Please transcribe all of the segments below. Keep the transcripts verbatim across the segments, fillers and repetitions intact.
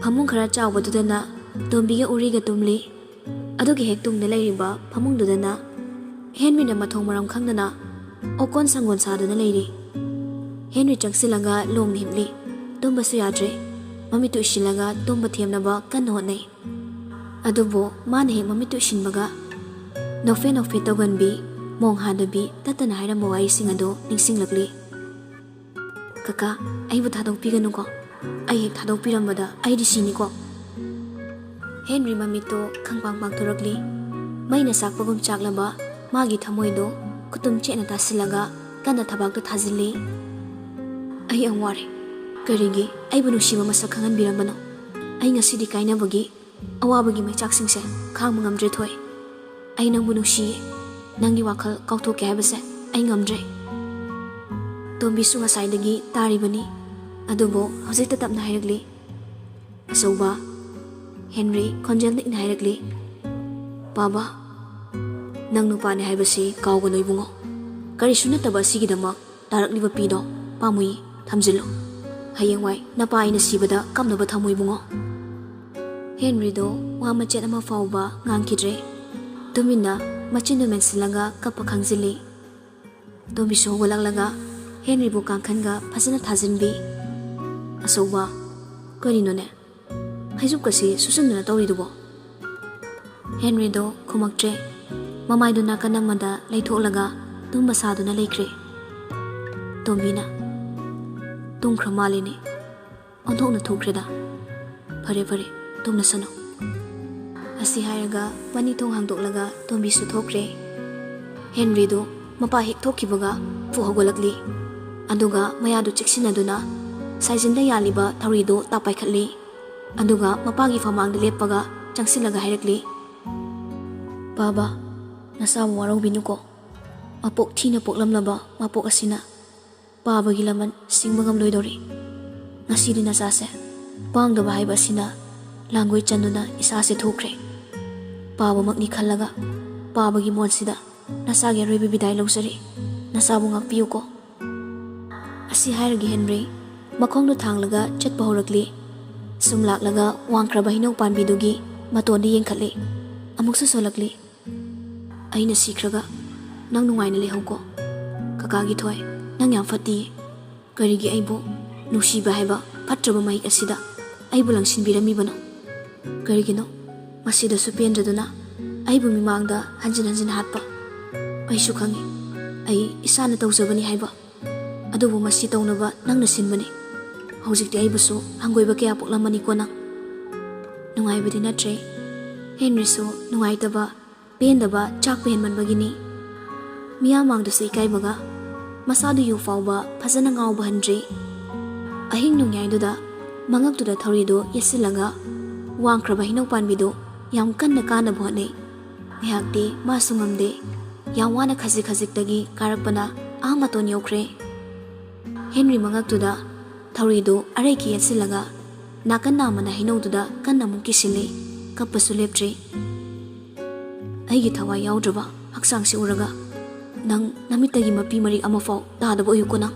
ꯐꯃꯨꯡ ꯈꯔ ꯆꯥꯎꯕꯗꯨꯗꯅ ꯇꯣꯝꯕꯤꯒ ꯎꯔꯤꯒ ꯇꯨꯝꯂꯤ꯫ ꯑꯗꯨꯒꯤ ꯍꯦꯛ ꯇꯨꯡꯗ ꯂꯩꯔꯤꯕ ꯐꯃꯨꯡꯗꯨꯗꯅ ꯍꯦꯟꯔꯤꯅ ꯃꯊꯣꯡ ꯃꯔꯝ ꯈꯪꯗꯅ ꯑꯣꯀꯣꯟ ꯁꯪꯒꯣꯟ ꯁꯥꯗꯨꯅ ꯂꯩꯔꯤ꯫ ꯍꯦꯟꯔꯤ ꯆꯪꯁꯤꯜꯂꯒ ꯂꯣꯡꯅ ꯍꯤꯞꯂꯤ꯫ ꯇꯨꯝꯕꯁꯨ ꯌꯥꯗ꯭ꯔꯦ꯫ ꯃꯃꯤꯠꯇꯨ ꯎꯏꯁꯤꯜꯂꯒ ꯇꯨꯝꯕ ꯊꯦꯝꯅꯕ ꯀꯟꯅ ꯍꯣꯠꯅꯩ꯫ ꯑꯗꯨꯕꯨ ꯃꯥꯅ ꯍꯦꯛ ꯃꯃꯤꯠꯇꯨ ꯎꯏꯁꯤꯟꯕꯒ ꯅꯣꯛꯐꯦꯠ ꯅꯣꯛꯐꯦꯠ ꯇꯧꯒꯟꯕꯤ, ꯃꯣꯡ ꯍꯥꯗꯕꯤ ꯇꯠꯇꯅ ꯍꯥꯏꯔꯝꯕ ꯋꯥꯍꯩꯁꯤꯡ ꯑꯗꯨ ꯅꯤꯡꯁꯤꯡꯂꯛꯂꯤ꯫ "ꯀꯀꯥ, ꯑꯩꯕꯨ ꯊꯥꯗꯣꯛꯄꯤꯒꯅꯨꯀꯣ꯫ ꯑꯩ ꯍꯦꯛ ꯊꯥꯗꯣꯛꯄꯤꯔꯝꯕꯗ ꯑꯩꯗꯤ ꯁꯤꯅꯤꯀꯣ꯫" ꯍꯦꯟꯔꯤ ꯃꯃꯤꯠꯇꯣ ꯈꯪꯄꯥꯡ ꯄꯥꯡꯊꯣꯔꯛꯂꯤ꯫ ꯃꯩꯅ ꯆꯥꯛꯄꯒꯨꯝ ꯆꯥꯛꯂꯕ ꯃꯥꯒꯤ ꯊꯃꯣꯏꯗꯣ ꯈꯨꯇꯨꯝ ꯆꯦꯠꯅ ꯇꯥꯁꯤꯜꯂꯒ ꯀꯟꯅ ꯊꯕꯥꯛꯇ ꯊꯥꯖꯤꯜꯂꯤ꯫ "ꯑꯩ ꯌꯥꯝ ꯋꯥꯔꯦ꯫ ꯀꯔꯤꯒꯤ ꯑꯩꯕꯨ ꯅꯨꯡꯁꯤꯕ ꯃꯁꯛ ꯈꯪꯍꯟꯕꯤꯔꯝꯕꯅꯣ? ꯑꯩ ꯉꯁꯤꯗꯤ ꯀꯥꯏꯅꯕꯒꯤ ꯑꯋꯥꯕꯒꯤ ꯃꯩꯆꯥꯛꯁꯤꯡꯁꯦ ꯈꯥꯡꯕ ꯉꯝꯗ꯭ꯔꯦ ꯊꯣꯏ꯫ ꯑꯩ ꯅꯪꯕꯨ ꯅꯨꯡꯁꯤꯌꯦ꯫ ꯅꯪꯒꯤ ꯋꯥꯈꯜ ꯀꯥꯎꯊꯣꯛꯀꯦ ꯍꯥꯏꯕꯁꯦ ꯑꯩ ꯉꯝꯗ꯭ꯔꯦ꯫" ꯇꯣꯝꯕꯤꯁꯨ ꯉꯁꯥꯏꯗꯒꯤ ꯇꯥꯔꯤꯕꯅꯤ꯫ ꯑꯗꯨꯕꯨ ꯍꯧꯖꯤꯛꯇ ꯇꯞꯅ ꯍꯥꯏꯔꯛꯂꯤ꯫ "ꯑꯆꯧꯕ꯫" ꯍꯦꯟꯔꯤ ꯈꯣꯟꯖꯦꯜ ꯅꯤꯛꯅ ꯍꯥꯏꯔꯛꯂꯤ꯫ "ꯄꯥꯕ, ꯅꯪ ꯅꯨꯄꯥꯅꯤ ꯍꯥꯏꯕꯁꯤ ꯀꯥꯎꯒꯅꯨ ꯏꯕꯨꯡꯉꯣ꯫ ꯀꯔꯤꯁꯨ ꯅꯠꯇꯕ ꯑꯁꯤꯒꯤꯗꯃꯛ ꯇꯥꯔꯛꯂꯤꯕ ꯄꯤꯗꯣ ꯄꯥꯝꯃꯨꯏ, ꯊꯝꯖꯤꯜꯂꯨ꯫ ꯍꯌꯦꯡꯋꯥꯏ ꯅꯄꯥ ꯑꯩꯅ ꯁꯤꯕꯗ ꯀꯞꯅꯕ ꯊꯝꯃꯨ ꯏꯕꯨꯡꯉꯣ꯫" ꯍꯦꯟꯔꯤꯗꯣ ꯋꯥ ꯃꯆꯦꯠ ꯑꯃ ꯐꯥꯎꯕ ꯉꯥꯡꯈꯤꯗ꯭ꯔꯦ꯫ ꯇꯨꯃꯤꯟꯅ ꯃꯆꯤꯟꯗꯨ ꯃꯦꯟꯁꯤꯜꯂꯒ ꯀꯞꯄ ꯈꯥꯡꯖꯤꯜꯂꯤ꯫ ꯇꯣꯝꯕꯤꯁꯨ ꯍꯧꯒꯠꯂꯛꯂꯒ ꯍꯦꯟꯔꯤꯕꯨ ꯀꯥꯡꯈꯟꯒ ꯐꯖꯅ ꯊꯥꯖꯤꯟꯕꯤ꯫ "ꯑꯆꯧꯕ, ꯀꯔꯤꯅꯣꯅꯦ? ꯐꯩꯖꯨꯞꯀꯁꯤ ꯁꯨꯞꯆꯟꯗꯨꯅ ꯇꯧꯔꯤꯗꯨꯕꯣ?" ꯍꯦꯟꯔꯤꯗꯣ ꯈꯨꯝꯃꯛꯇ꯭ꯔꯦ꯫ ꯃꯃꯥꯏꯗꯨ ꯅꯥꯀꯟ ꯑꯃꯗ ꯂꯩꯊꯣꯛꯂꯒ ꯇꯨꯝꯕ ꯁꯥꯗꯨꯅ ꯂꯩꯈ꯭ꯔꯦ꯫ ꯇꯣꯝꯕꯤꯅ, "ꯇꯨꯝꯈ꯭ꯔ ꯃꯥꯜꯂꯤꯅꯦ꯫ ꯑꯣꯟꯊꯣꯛꯅ ꯊꯨꯈ꯭ꯔꯦꯗ꯫ ꯐꯔꯦ, ꯐꯔꯦ, ꯇꯨꯝꯅꯁꯅꯨ꯫" ꯑꯁꯤ ꯍꯥꯏꯔꯒ ꯃꯅꯤ ꯊꯣꯡ ꯍꯥꯡꯗꯣꯛꯂꯒ ꯇꯣꯝꯕꯤꯁꯨ ꯊꯣꯛꯈ꯭ꯔꯦ꯫ ꯍꯦꯟꯔꯤꯗꯨ ꯃꯄꯥ ꯍꯦꯛ ꯊꯣꯛꯈꯤꯕꯒ ꯐꯨꯛ ꯍꯧꯒꯠꯂꯛꯂꯤ꯫ ꯑꯗꯨꯒ ꯃꯌꯥꯗꯨ ꯆꯤꯛꯁꯤꯟꯅꯗꯨꯅ ꯁꯥꯏꯖꯤꯟꯗ ꯌꯥꯜꯂꯤꯕ ꯊꯧꯔꯤꯗꯨ ꯇꯥꯛ ꯄꯥꯏꯈꯠꯂꯤ꯫ ꯑꯗꯨꯒ ꯃꯄꯥꯒꯤ ꯐꯃꯥꯡꯗ ꯂꯦꯞꯄꯒ ꯆꯪꯁꯤꯜꯂꯒ ꯍꯥꯏꯔꯛꯂꯤ, "ꯄꯥꯕ, ꯅꯆꯥꯕꯨ ꯋꯥꯔꯧꯕꯤꯅꯨꯀꯣ꯫ ꯃꯄꯣꯛ ꯊꯤꯅ ꯄꯣꯛꯂꯝꯂꯕ ꯃꯄꯣꯛ ꯑꯁꯤꯅ ꯄꯥꯕꯒꯤ ꯂꯃꯟ ꯁꯤꯡꯕ ꯉꯝꯂꯣꯏꯗꯧꯔꯤ꯫ ꯉꯁꯤꯗꯤ ꯅꯆꯥꯁꯦ ꯄꯥꯡꯗꯕ ꯍꯥꯏꯕ ꯑꯁꯤꯅ ꯂꯥꯡꯒꯣꯏ ꯆꯟꯗꯨꯅ ꯏꯁꯥꯁꯦ ꯊꯣꯛꯈ꯭ꯔꯦ꯫ ꯄꯥꯕꯃꯛꯅꯤ ꯈꯜꯂꯒ ꯄꯥꯕꯒꯤ ꯃꯣꯟꯁꯤꯗ ꯅꯆꯥꯒꯤ ꯑꯔꯣꯏꯕ ꯕꯤꯗꯥꯏ ꯂꯧꯖꯔꯤ꯫ ꯅꯆꯥꯕꯨ ꯉꯥꯛꯄꯤꯌꯨꯀꯣ꯫" ꯑꯁꯤ ꯍꯥꯏꯔꯒ ꯍꯦꯟꯔꯤ ꯃꯈꯣꯡꯗꯨ ꯊꯥꯡꯂꯒ ꯆꯠꯄ ꯍꯧꯔꯛꯂꯤ꯫ ꯁꯨꯝ ꯂꯥꯛꯂꯒ ꯋꯥꯡꯈ꯭ꯔꯕ ꯍꯩꯅꯧ ꯄꯥꯝꯕꯤꯗꯨꯒꯤ ꯃꯇꯣꯟꯗ ꯌꯦꯡꯈꯠꯂꯤ꯫ ꯑꯃꯨꯛꯁꯨ ꯁꯣꯜꯂꯛꯂꯤ꯫ "ꯑꯩꯅ ꯁꯤꯈ꯭ꯔꯒ ꯅꯪ ꯅꯨꯡꯉꯥꯏꯅ ꯂꯩꯍꯧꯀꯣ꯫ ꯀꯀꯥꯒꯤ ꯊꯣꯏ, ꯅꯪ ꯌꯥꯝ ꯐꯠꯇꯤꯌꯦ꯫ ꯀꯔꯤꯒꯤ ꯑꯩꯕꯨ ꯅꯨꯡꯁꯤꯕ ꯍꯥꯏꯕ ꯐꯠꯇ꯭ꯔꯕ ꯃꯍꯤꯛ ꯑꯁꯤꯗ ꯑꯩꯕꯨ ꯂꯪꯁꯤꯟꯕꯤꯔꯝꯃꯤꯕꯅꯣ? ꯀꯔꯤꯒꯤꯅꯣ ꯃꯁꯤꯗꯁꯨ ꯄꯦꯟꯗ꯭ꯔꯗꯨꯅ ꯑꯩꯕꯨ ꯃꯤꯃꯥꯡꯗ ꯍꯟꯖꯤꯟ ꯍꯟꯖꯤꯟ ꯍꯥꯠꯄ? ꯑꯩꯁꯨ ꯈꯪꯏ, ꯑꯩ ꯏꯁꯥꯅ ꯇꯧꯖꯕꯅꯤ ꯍꯥꯏꯕ꯫ ꯑꯗꯨꯕꯨ ꯃꯁꯤ ꯇꯧꯅꯕ ꯅꯪꯅ ꯁꯤꯟꯕꯅꯤ꯫ ꯍꯧꯖꯤꯛꯇꯤ ꯑꯩꯕꯨꯁꯨ ꯍꯪꯒꯣꯏꯕ ꯀꯌꯥ ꯄꯣꯛꯂꯝꯃꯅꯤꯀꯣ ꯅꯪ꯫" ꯅꯨꯡꯉꯥꯏꯕꯗꯤ ꯅꯠꯇ꯭ꯔꯦ꯫ ꯍꯦꯟꯔꯤꯁꯨ ꯅꯨꯡꯉꯥꯏꯇꯕ, ꯄꯦꯟꯗꯕ ꯆꯥꯛꯄ ꯍꯦꯟꯃꯟꯕꯒꯤꯅꯤ꯫ ꯃꯤꯌꯥꯝ ꯃꯥꯡꯗꯁꯨ ꯏꯀꯥꯏꯕꯒ, ꯃꯁꯥꯗꯨ ꯌꯨ ꯐꯥꯎꯕ ꯐꯖꯅ ꯉꯥꯎꯕ ꯍꯟꯗ꯭ꯔꯤ꯫ ꯑꯍꯤꯡ ꯅꯣꯡꯌꯥꯏꯗꯨꯗ ꯃꯉꯛꯇꯨꯗ ꯊꯧꯔꯤꯗꯨ ꯌꯦꯠꯁꯤꯜꯂꯒ ꯋꯥꯡꯈ꯭ꯔꯕ ꯍꯩꯅꯧ ꯄꯥꯝꯕꯤꯗꯨ ꯌꯥꯝ ꯀꯟꯅ ꯀꯥꯅꯕ ꯍꯣꯠꯅꯩ꯫ ꯉꯥꯏꯍꯥꯛꯇꯤ ꯃꯥꯁꯨ ꯉꯝꯗꯦ꯫ ꯌꯥꯝ ꯋꯥꯅ ꯈꯖꯤꯛ ꯈꯖꯤꯛꯇꯒꯤ ꯀꯥꯔꯛꯄꯅ ꯑꯥ ꯃꯇꯣꯟ ꯌꯧꯈ꯭ꯔꯦ꯫ ꯍꯦꯟꯔꯤ ꯃꯉꯛꯇꯨꯗ ꯊꯧꯔꯤꯗꯨ ꯑꯔꯩꯈꯤ ꯌꯦꯠꯁꯤꯜꯂꯒ ꯅꯥꯀꯟ ꯅꯥꯝꯃꯅ ꯍꯩꯅꯧꯗꯨꯗ ꯀꯟꯅ ꯑꯃꯨꯛ ꯀꯤꯁꯤꯜꯂꯤ꯫ ꯀꯞꯄꯁꯨ ꯂꯦꯞꯇ꯭ꯔꯤ꯫ "ꯑꯩꯒꯤ ꯊꯋꯥꯏ ꯌꯥꯎꯗ꯭ꯔꯕ ꯍꯛꯆꯥꯡꯁꯤ ꯎꯔꯒ ꯅꯪ ꯅꯃꯤꯠꯇꯒꯤ ꯃꯄꯤ ꯃꯔꯤꯛ ꯑꯃꯐꯥꯎ ꯇꯥꯗꯕ ꯑꯣꯏꯌꯨꯀꯣ ꯅꯪ꯫"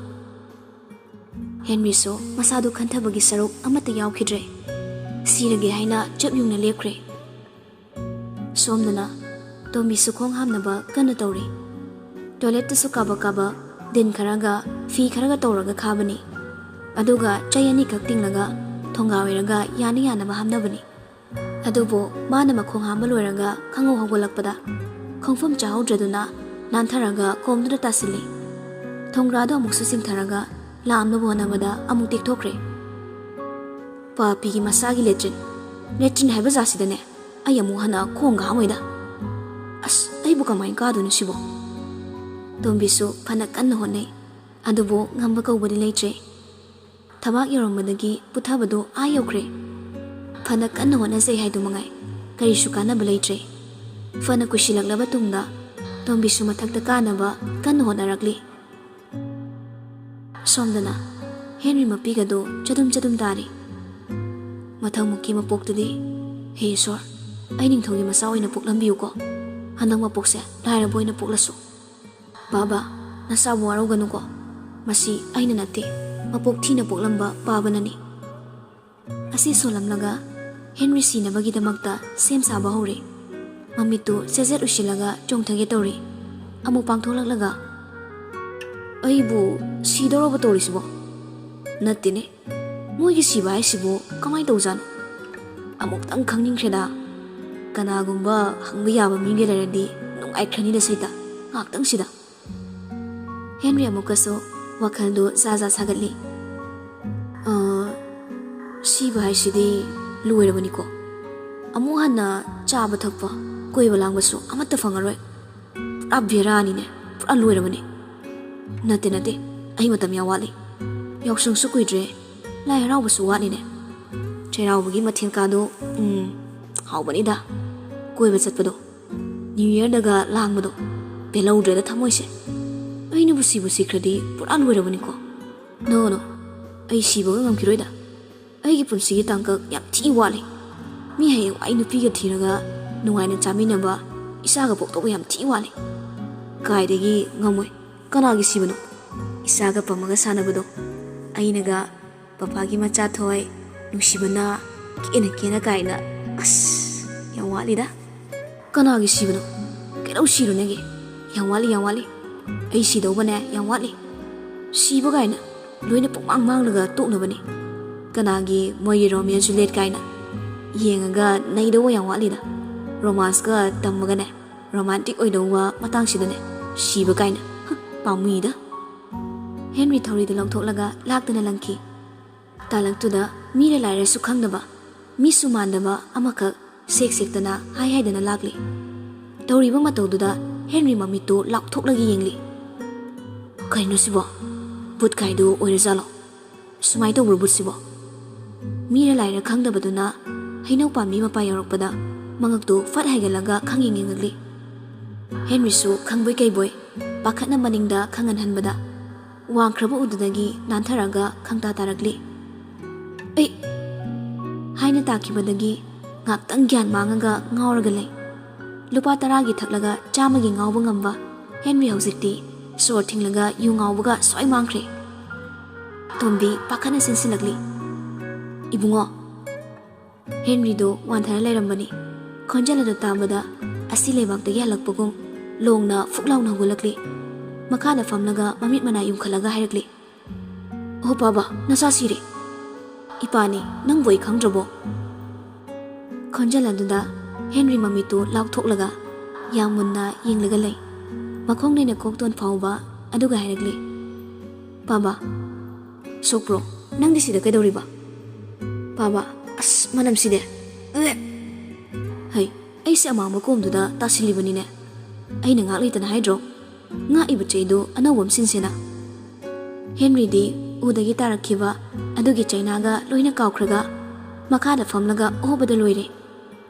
ꯍꯦꯟꯔꯤꯁꯨ ꯃꯁꯥꯗꯨ ꯈꯟꯊꯕꯒꯤ ꯁꯔꯨꯛ ꯑꯃꯠꯇ ꯌꯥꯎꯈꯤꯗ꯭ꯔꯦ꯫ ꯁꯤꯔꯒꯦ ꯍꯥꯏꯅ ꯆꯞ ꯌꯨꯡꯅ ꯂꯦꯞꯈ꯭ꯔꯦ꯫ ꯁꯣꯝꯗꯅ ꯇꯣꯝꯕꯤꯁꯨ ꯈꯣꯡ ꯍꯥꯝꯅꯕ ꯀꯟꯅ ꯇꯧꯔꯤ꯫ ꯇꯣꯏꯂꯦꯠꯇꯁꯨ ꯀꯥꯕꯛ ꯀꯥꯕꯛ ꯗꯤꯟ ꯈꯔꯒ ꯐꯤ ꯈꯔꯒ ꯇꯧꯔꯒ ꯈꯥꯕꯅꯤ꯫ ꯑꯗꯨꯒ ꯆꯩ ꯑꯅꯤꯈꯛ ꯇꯤꯡꯂꯒ ꯊꯣꯡꯒꯥ ꯑꯣꯏꯔꯒ ꯌꯥꯅ ꯌꯥꯅꯕ ꯍꯥꯝꯅꯕꯅꯤ꯫ ꯑꯗꯨꯕꯨ ꯃꯥꯅ ꯃꯈꯣꯡ ꯍꯥꯝꯕ ꯂꯣꯏꯔꯒ ꯈꯪꯍꯧ ꯍꯧꯒꯠꯂꯛꯄꯗ ꯈꯣꯡꯐꯝ ꯆꯥꯍꯧꯗ꯭ꯔꯗꯨꯅ ꯅꯥꯟꯊꯔꯒ ꯀꯣꯝꯗꯨꯗ ꯇꯥꯁꯤꯜꯂꯤ꯫ ꯊꯣꯡꯒ꯭ꯔꯥꯗꯣ ꯑꯃꯨꯛꯁꯨ ꯆꯤꯡꯊꯔꯒ ꯂꯥꯝꯅꯕ ꯍꯣꯠꯅꯕꯗ ꯑꯃꯨꯛ ꯇꯦꯛꯊꯣꯛꯈ꯭ꯔꯦ꯫ "ꯄꯥꯄꯤꯒꯤ ꯃꯆꯥꯒꯤ ꯂꯦꯇ꯭ꯔꯤꯟ, ꯂꯦꯇ꯭ꯔꯤꯟ ꯍꯥꯏꯕ ꯖꯥꯠꯁꯤꯗꯅꯦ ꯑꯩ ꯑꯃꯨꯛ ꯍꯟꯅ ꯈꯣꯡꯒ ꯍꯥꯝꯃꯣꯏꯗ꯫ ꯑꯁ, ꯑꯩꯕꯨ ꯀꯃꯥꯏꯅ ꯀꯥꯗꯣꯏꯅꯣ ꯁꯤꯕꯣ?" ꯇꯣꯝꯕꯤꯁꯨ ꯐꯅ ꯀꯟꯅ ꯍꯣꯠꯅꯩ, ꯑꯗꯨꯕꯨ ꯉꯝꯕ ꯀꯧꯕꯗꯤ ꯂꯩꯇ꯭ꯔꯦ꯫ ꯊꯕꯥꯛ ꯌꯧꯔꯝꯕꯗꯒꯤ ꯄꯨꯊꯕꯗꯨ ꯑꯥ ꯌꯧꯈ꯭ꯔꯦ꯫ ꯐꯅ ꯀꯟꯅ ꯍꯣꯠꯅꯖꯩ ꯍꯥꯏꯗꯨ ꯃꯉꯥꯏ, ꯀꯔꯤꯁꯨ ꯀꯥꯟꯅꯕ ꯂꯩꯇ꯭ꯔꯦ꯫ ꯐꯅ ꯀꯨꯏꯁꯤꯜꯂꯛꯂꯕ ꯇꯨꯡꯗ ꯇꯣꯝꯕꯤꯁꯨ ꯃꯊꯛꯇ ꯀꯥꯅꯕ ꯀꯟꯅ ꯍꯣꯠꯅꯔꯛꯂꯤ꯫ ꯁꯣꯝꯗꯅ ꯍꯦꯟꯔꯤ ꯃꯄꯤꯒꯗꯨ ꯆꯗꯨꯝ ꯆꯗꯨꯝ ꯇꯥꯔꯤ꯫ ꯃꯊꯪꯃꯨꯛꯀꯤ ꯃꯄꯣꯛꯇꯗꯤ, ꯍꯦ ꯏꯁꯣꯔ, ꯑꯩ ꯅꯤꯡꯊꯧꯒꯤ ꯃꯆꯥ ꯑꯣꯏꯅ ꯄꯣꯛꯂꯝꯕꯤꯌꯨꯀꯣ꯫ ꯍꯟꯗꯛ ꯃꯄꯣꯛꯁꯦ ꯂꯥꯏꯔꯕ ꯑꯣꯏꯅ ꯄꯣꯛꯂꯁꯨ꯫ "ꯕꯥꯕꯥ, ꯅꯁꯥꯕꯨ ꯋꯥꯔꯧꯒꯅꯨꯀꯣ꯫ ꯃꯁꯤ ꯑꯩꯅ ꯅꯠꯇꯦ, ꯃꯄꯣꯛ ꯊꯤꯅ ꯄꯣꯛꯂꯝꯕ ꯄꯥꯕꯅꯅꯤ꯫" ꯑꯁꯤ ꯁꯣꯜꯂꯝꯂꯒ ꯍꯦꯟꯔꯤ ꯁꯤꯅꯕꯒꯤꯗꯃꯛꯇ ꯁꯦꯝ ꯁꯥꯕ ꯍꯧꯔꯦ꯫ ꯃꯃꯤꯠꯇꯨ ꯆꯦꯖꯦꯠ ꯎꯏꯁꯤꯜꯂꯒ ꯆꯣꯡꯊꯒꯦ ꯇꯧꯔꯦ꯫ ꯑꯃꯨꯛ ꯄꯥꯡꯊꯣꯛꯂꯛꯂꯒ, "ꯑꯩꯕꯨ ꯁꯤꯗꯧꯔꯕ ꯇꯧꯔꯤꯁꯤꯕꯣ? ꯅꯠꯇꯦꯅꯦ, ꯃꯣꯏꯒꯤ ꯁꯤꯕ ꯍꯥꯏꯁꯤꯕꯨ ꯀꯃꯥꯏꯅ ꯇꯧꯖꯥꯠꯅꯣ? ꯑꯃꯨꯛꯇꯪ ꯈꯪꯅꯤꯡꯈ꯭ꯔꯦꯗ꯫ ꯀꯅꯥꯒꯨꯝꯕ ꯍꯪꯕ ꯌꯥꯕ ꯃꯤꯒ ꯂꯩꯔꯗꯤ ꯅꯨꯡꯉꯥꯏꯈ꯭ꯔꯅꯤꯗ ꯁꯩꯇ, ꯉꯥꯛꯇꯪꯁꯤꯗ꯫" ꯍꯦꯟꯔꯤ ꯑꯃꯨꯛꯀꯁꯨ ꯋꯥꯈꯜꯗꯨ ꯖꯥ ꯖꯥ ꯁꯥꯒꯠꯂꯤ꯫ "ꯑ, ꯁꯤꯕ ꯍꯥꯏꯁꯤꯗꯤ ꯂꯣꯏꯔꯕꯅꯤꯀꯣ꯫ ꯑꯃꯨꯛ ꯍꯟꯅ ꯆꯥꯕ ꯊꯛꯄ, ꯀꯣꯏꯕ ꯂꯥꯡꯕꯁꯨ ꯑꯃꯠꯇ ꯐꯪꯉꯔꯣꯏ꯫ ꯄꯨꯔꯥ ꯕꯦꯔꯥꯅꯤꯅꯦ, ꯄꯨꯔꯥ ꯂꯣꯏꯔꯕꯅꯤ꯫" "ꯅꯠꯇꯦ, ꯅꯠꯇꯦ, ꯑꯩ ꯃꯇꯝ ꯌꯥꯝ ꯋꯥꯠꯂꯤ꯫ ꯌꯥꯎꯁꯪꯁꯨ ꯀꯨꯏꯗ꯭ꯔꯦ, ꯂꯥꯏ ꯍꯔꯥꯎꯕꯁꯨ ꯋꯥꯠꯂꯤꯅꯦ꯫ ꯆꯩꯔꯥꯎꯕꯒꯤ ꯃꯊꯦꯜ ꯀꯥꯗꯣ, ꯎꯝ, ꯍꯥꯎꯕꯅꯤꯗ, ꯀꯣꯏꯕ ꯆꯠꯄꯗꯣ꯫ ꯅ꯭ꯌꯨ ꯌꯔꯗꯒ ꯂꯥꯡꯕꯗꯣ, ꯄꯦꯜꯍꯧꯗ꯭ꯔꯦꯗ ꯊꯃꯣꯏꯁꯦ꯫ ꯑꯩꯅꯕꯨ ꯁꯤꯕꯨ ꯁꯤꯈ꯭ꯔꯗꯤ ꯄꯨꯔꯥ ꯂꯣꯏꯔꯕꯅꯤꯀꯣ꯫ ꯅꯣ, ꯅꯣ, ꯑꯩ ꯁꯤꯕꯒ ꯉꯝꯈꯤꯔꯣꯏꯗ꯫ ꯑꯩꯒꯤ ꯄꯨꯟꯁꯤꯒꯤ ꯇꯥꯡꯀꯛ ꯌꯥꯝ ꯊꯤ ꯋꯥꯠꯂꯤ꯫ ꯃꯤ ꯍꯌꯦꯡ ꯑꯩ ꯅꯨꯄꯤꯒ ꯊꯤꯔꯒ ꯅꯨꯡꯉꯥꯏꯅ ꯆꯥꯃꯤꯟꯅꯕ, ꯏꯆꯥꯒ ꯄꯣꯛꯇꯧꯕ ꯌꯥꯝ ꯊꯤ ꯋꯥꯠꯂꯤ꯫ ꯀꯥꯏꯗꯒꯤ ꯉꯝꯃꯣꯏ꯫ ꯀꯅꯥꯒꯤ ꯁꯤꯕꯅꯣ? ꯏꯆꯥꯒ ꯄꯝꯃꯒ ꯁꯥꯟꯅꯕꯗꯣ, ꯑꯩꯅꯒ ꯄꯄꯥꯒꯤ ꯃꯆꯥ ꯊꯣꯏ, ꯅꯨꯡꯁꯤꯕꯅ, ꯀꯦꯅ ꯀꯦꯅ ꯀꯥꯏꯅ꯫ ꯑꯁ, ꯌꯥꯝ ꯋꯥꯠꯂꯤꯗ꯫" "ꯀꯅꯥꯒꯤ ꯁꯤꯕꯅꯣ? ꯀꯩꯗꯧ ꯁꯤꯔꯨꯅꯦꯒꯦ? ꯌꯥꯝ ꯋꯥꯠꯂꯤ, ꯌꯥꯝ ꯋꯥꯠꯂꯤ꯫ ꯑꯩ ꯁꯤꯗꯧꯕꯅꯦ, ꯌꯥꯝ ꯋꯥꯠꯂꯤ꯫ ꯁꯤꯕ ꯀꯥꯏꯅ ꯂꯣꯏꯅ ꯄꯨꯡꯃꯥꯡ ꯃꯥꯡꯂꯒ ꯇꯣꯛꯅꯕꯅꯤ꯫ ꯀꯅꯥꯒꯤ ꯃꯣꯏꯒꯤ ꯔꯣꯃꯤꯌꯣ ꯖꯨꯂꯤꯌꯦꯠ ꯀꯥꯏꯅ ꯌꯦꯡꯉꯒ ꯅꯩꯗꯧꯕ ꯌꯥꯝ ꯋꯥꯠꯂꯤꯗ꯫ ꯔꯣꯃꯥꯟꯁꯀ ꯇꯝꯃꯒꯅꯦ, ꯔꯣꯃꯥꯟꯇꯤꯛ ꯑꯣꯏꯗꯧꯕ ꯃꯇꯥꯡꯁꯤꯗꯅꯦ, ꯁꯤꯕ ꯀꯥꯏꯅ꯫ ꯍ, ꯄꯥꯝꯃꯨꯏꯗ꯫" ꯍꯦꯟꯔꯤ ꯊꯧꯔꯤꯗꯨ ꯂꯧꯊꯣꯛꯂꯒ ꯂꯥꯛꯇꯅ ꯂꯪꯈꯤ꯫ ꯇꯥꯂꯛꯇꯨꯗ ꯃꯤꯔ ꯂꯥꯏꯔꯁꯨ ꯈꯪꯗꯕ, ꯃꯤꯁꯨ ꯃꯥꯟꯗꯕ ꯑꯃꯈꯛ ꯁꯦꯛ ꯁꯦꯛꯇꯅ ꯍꯥꯏ ꯍꯥꯏꯗꯅ ꯂꯥꯛꯂꯤ꯫ ꯇꯧꯔꯤꯕ ꯃꯇꯧꯗꯨꯗ ꯍꯦꯟꯔꯤ ꯃꯃꯤꯠꯇꯨ ꯂꯥꯎꯊꯣꯛꯂꯒ ꯌꯦꯡꯂꯤ꯫ "ꯀꯩꯅꯣ ꯁꯤꯕꯣ? ꯕꯨꯠ ꯀꯥꯏꯗꯨ ꯑꯣꯏꯔꯖꯥꯠꯂꯣ? ꯁꯨꯃꯥꯏ ꯇꯧꯕ꯭ꯔꯣ ꯕꯨꯠꯁꯤꯕꯣ?" ꯃꯤꯔ ꯂꯥꯏꯔ ꯈꯪꯗꯕꯗꯨꯅ ꯍꯩꯅꯧ ꯄꯥꯝꯕꯤ ꯃꯄꯥ ꯌꯧꯔꯛꯄꯗ ꯃꯉꯛꯇꯨ ꯐꯠ ꯍꯥꯏꯒꯠꯂꯒ ꯈꯪꯌꯦꯡ ꯌꯦꯡꯂꯛꯂꯤ꯫ ꯍꯦꯟꯔꯤꯁꯨ ꯈꯪꯕꯣꯏ ꯀꯩꯕꯣꯏ ꯄꯥꯈꯠꯅ ꯃꯅꯤꯡꯗ ꯈꯪꯍꯟꯍꯟꯕꯗ ꯋꯥꯡꯈ꯭ꯔꯕ ꯎꯗꯨꯗꯒꯤ ꯅꯥꯟꯊꯔꯒ ꯈꯪꯇꯥ ꯇꯥꯔꯛꯂꯤ꯫ "ꯑꯩ" ꯍꯥꯏꯅ ꯇꯥꯈꯤꯕꯗꯒꯤ ꯉꯥꯛꯇꯪ ꯒ꯭ꯌꯥꯟ ꯃꯥꯡꯉꯒ ꯉꯥꯎꯔꯒ ꯂꯩ꯫ ꯂꯨꯄꯥ ꯇꯔꯥꯒꯤ ꯊꯛꯂꯒ ꯆꯥꯝꯃꯒꯤ ꯉꯥꯎꯕ ꯉꯝꯕ ꯍꯦꯟꯔꯤ ꯍꯧꯖꯤꯛꯇꯤ ꯁꯣꯔ ꯊꯤꯡꯂꯒ ꯌꯨ ꯉꯥꯎꯕꯒ ꯁ꯭ꯋꯥꯏ ꯃꯥꯡꯈ꯭ꯔꯦ꯫ ꯇꯣꯝꯕꯤ ꯄꯥꯈꯠꯅ ꯆꯦꯟꯁꯤꯜꯂꯛꯂꯤ꯫ "ꯏꯕꯨꯡꯉꯣ, ꯍꯦꯟꯔꯤꯗꯣ ꯋꯥꯟꯊꯔ ꯂꯩꯔꯝꯕꯅꯤ꯫ ꯈꯣꯟꯖꯦꯜ ꯑꯗꯨ ꯇꯥꯕꯗ ꯑꯁꯤ ꯂꯩꯕꯥꯛꯇꯒꯤ ꯍꯜꯂꯛꯄꯒꯨꯝ ꯂꯣꯡꯅ ꯐꯨꯛ ꯂꯥꯎꯅ ꯍꯧꯒꯠꯂꯛꯂꯤ꯫ ꯃꯈꯥꯗ ꯐꯝꯂꯒ ꯃꯃꯤꯠ ꯃꯅꯥ ꯌꯨꯝꯈꯠꯂꯒ ꯍꯥꯏꯔꯛꯂꯤ, "ꯑꯣ ꯄꯥꯕ, ꯅꯁꯥ ꯁꯤꯔꯦ꯫ ꯏꯄꯥꯅꯤ, ꯅꯪꯕꯨ ꯑꯩ ꯈꯪꯗ꯭ꯔꯕꯣ?" ꯈꯣꯟꯖꯦꯜ ꯑꯗꯨꯗ ꯍꯦꯟꯔꯤ ꯃꯃꯤꯠꯇꯨ ꯂꯥꯎꯊꯣꯛꯂꯒ ꯌꯥꯝ ꯃꯨꯟꯅ ꯌꯦꯡꯂꯒ ꯂꯩ꯫ ꯃꯈꯣꯡꯗꯩꯅ ꯀꯣꯛꯇꯣꯟ ꯐꯥꯎꯕ꯫ ꯑꯗꯨꯒ ꯍꯥꯏꯔꯛꯂꯤ, "ꯄꯥꯕ, ꯁꯣꯛꯄ꯭ꯔꯣ? ꯅꯪꯗꯤ ꯁꯤꯗ ꯀꯩꯗꯧꯔꯤꯕ?" "ꯄꯥꯕ, ꯑꯁ, ꯃꯅꯝꯁꯤꯗꯤ꯫ ꯎꯏ!" "ꯍꯩ, ꯑꯩꯁꯦ ꯑꯃꯥꯡꯕ ꯀꯣꯝꯗꯨꯗ ꯇꯥꯁꯤꯜꯂꯤꯕꯅꯤꯅꯦ꯫ ꯑꯩꯅ ꯉꯥꯛ ꯂꯩꯇꯅ ꯍꯥꯏꯗ꯭ꯔꯣ? ꯉꯥꯛꯏꯕ ꯆꯩꯗꯨ ꯑꯅꯧꯕ ꯑꯃ ꯁꯤꯟꯁꯦꯅ꯫" ꯍꯦꯟꯔꯤꯗꯤ ꯎꯗꯒꯤ ꯇꯥꯔꯛꯈꯤꯕ ꯑꯗꯨꯒꯤ ꯆꯩꯅꯥꯒ ꯂꯣꯏꯅ ꯀꯥꯎꯈ꯭ꯔꯒ ꯃꯈꯥꯗ ꯐꯝꯂꯒ ꯑꯣꯕꯗ ꯂꯣꯏꯔꯦ꯫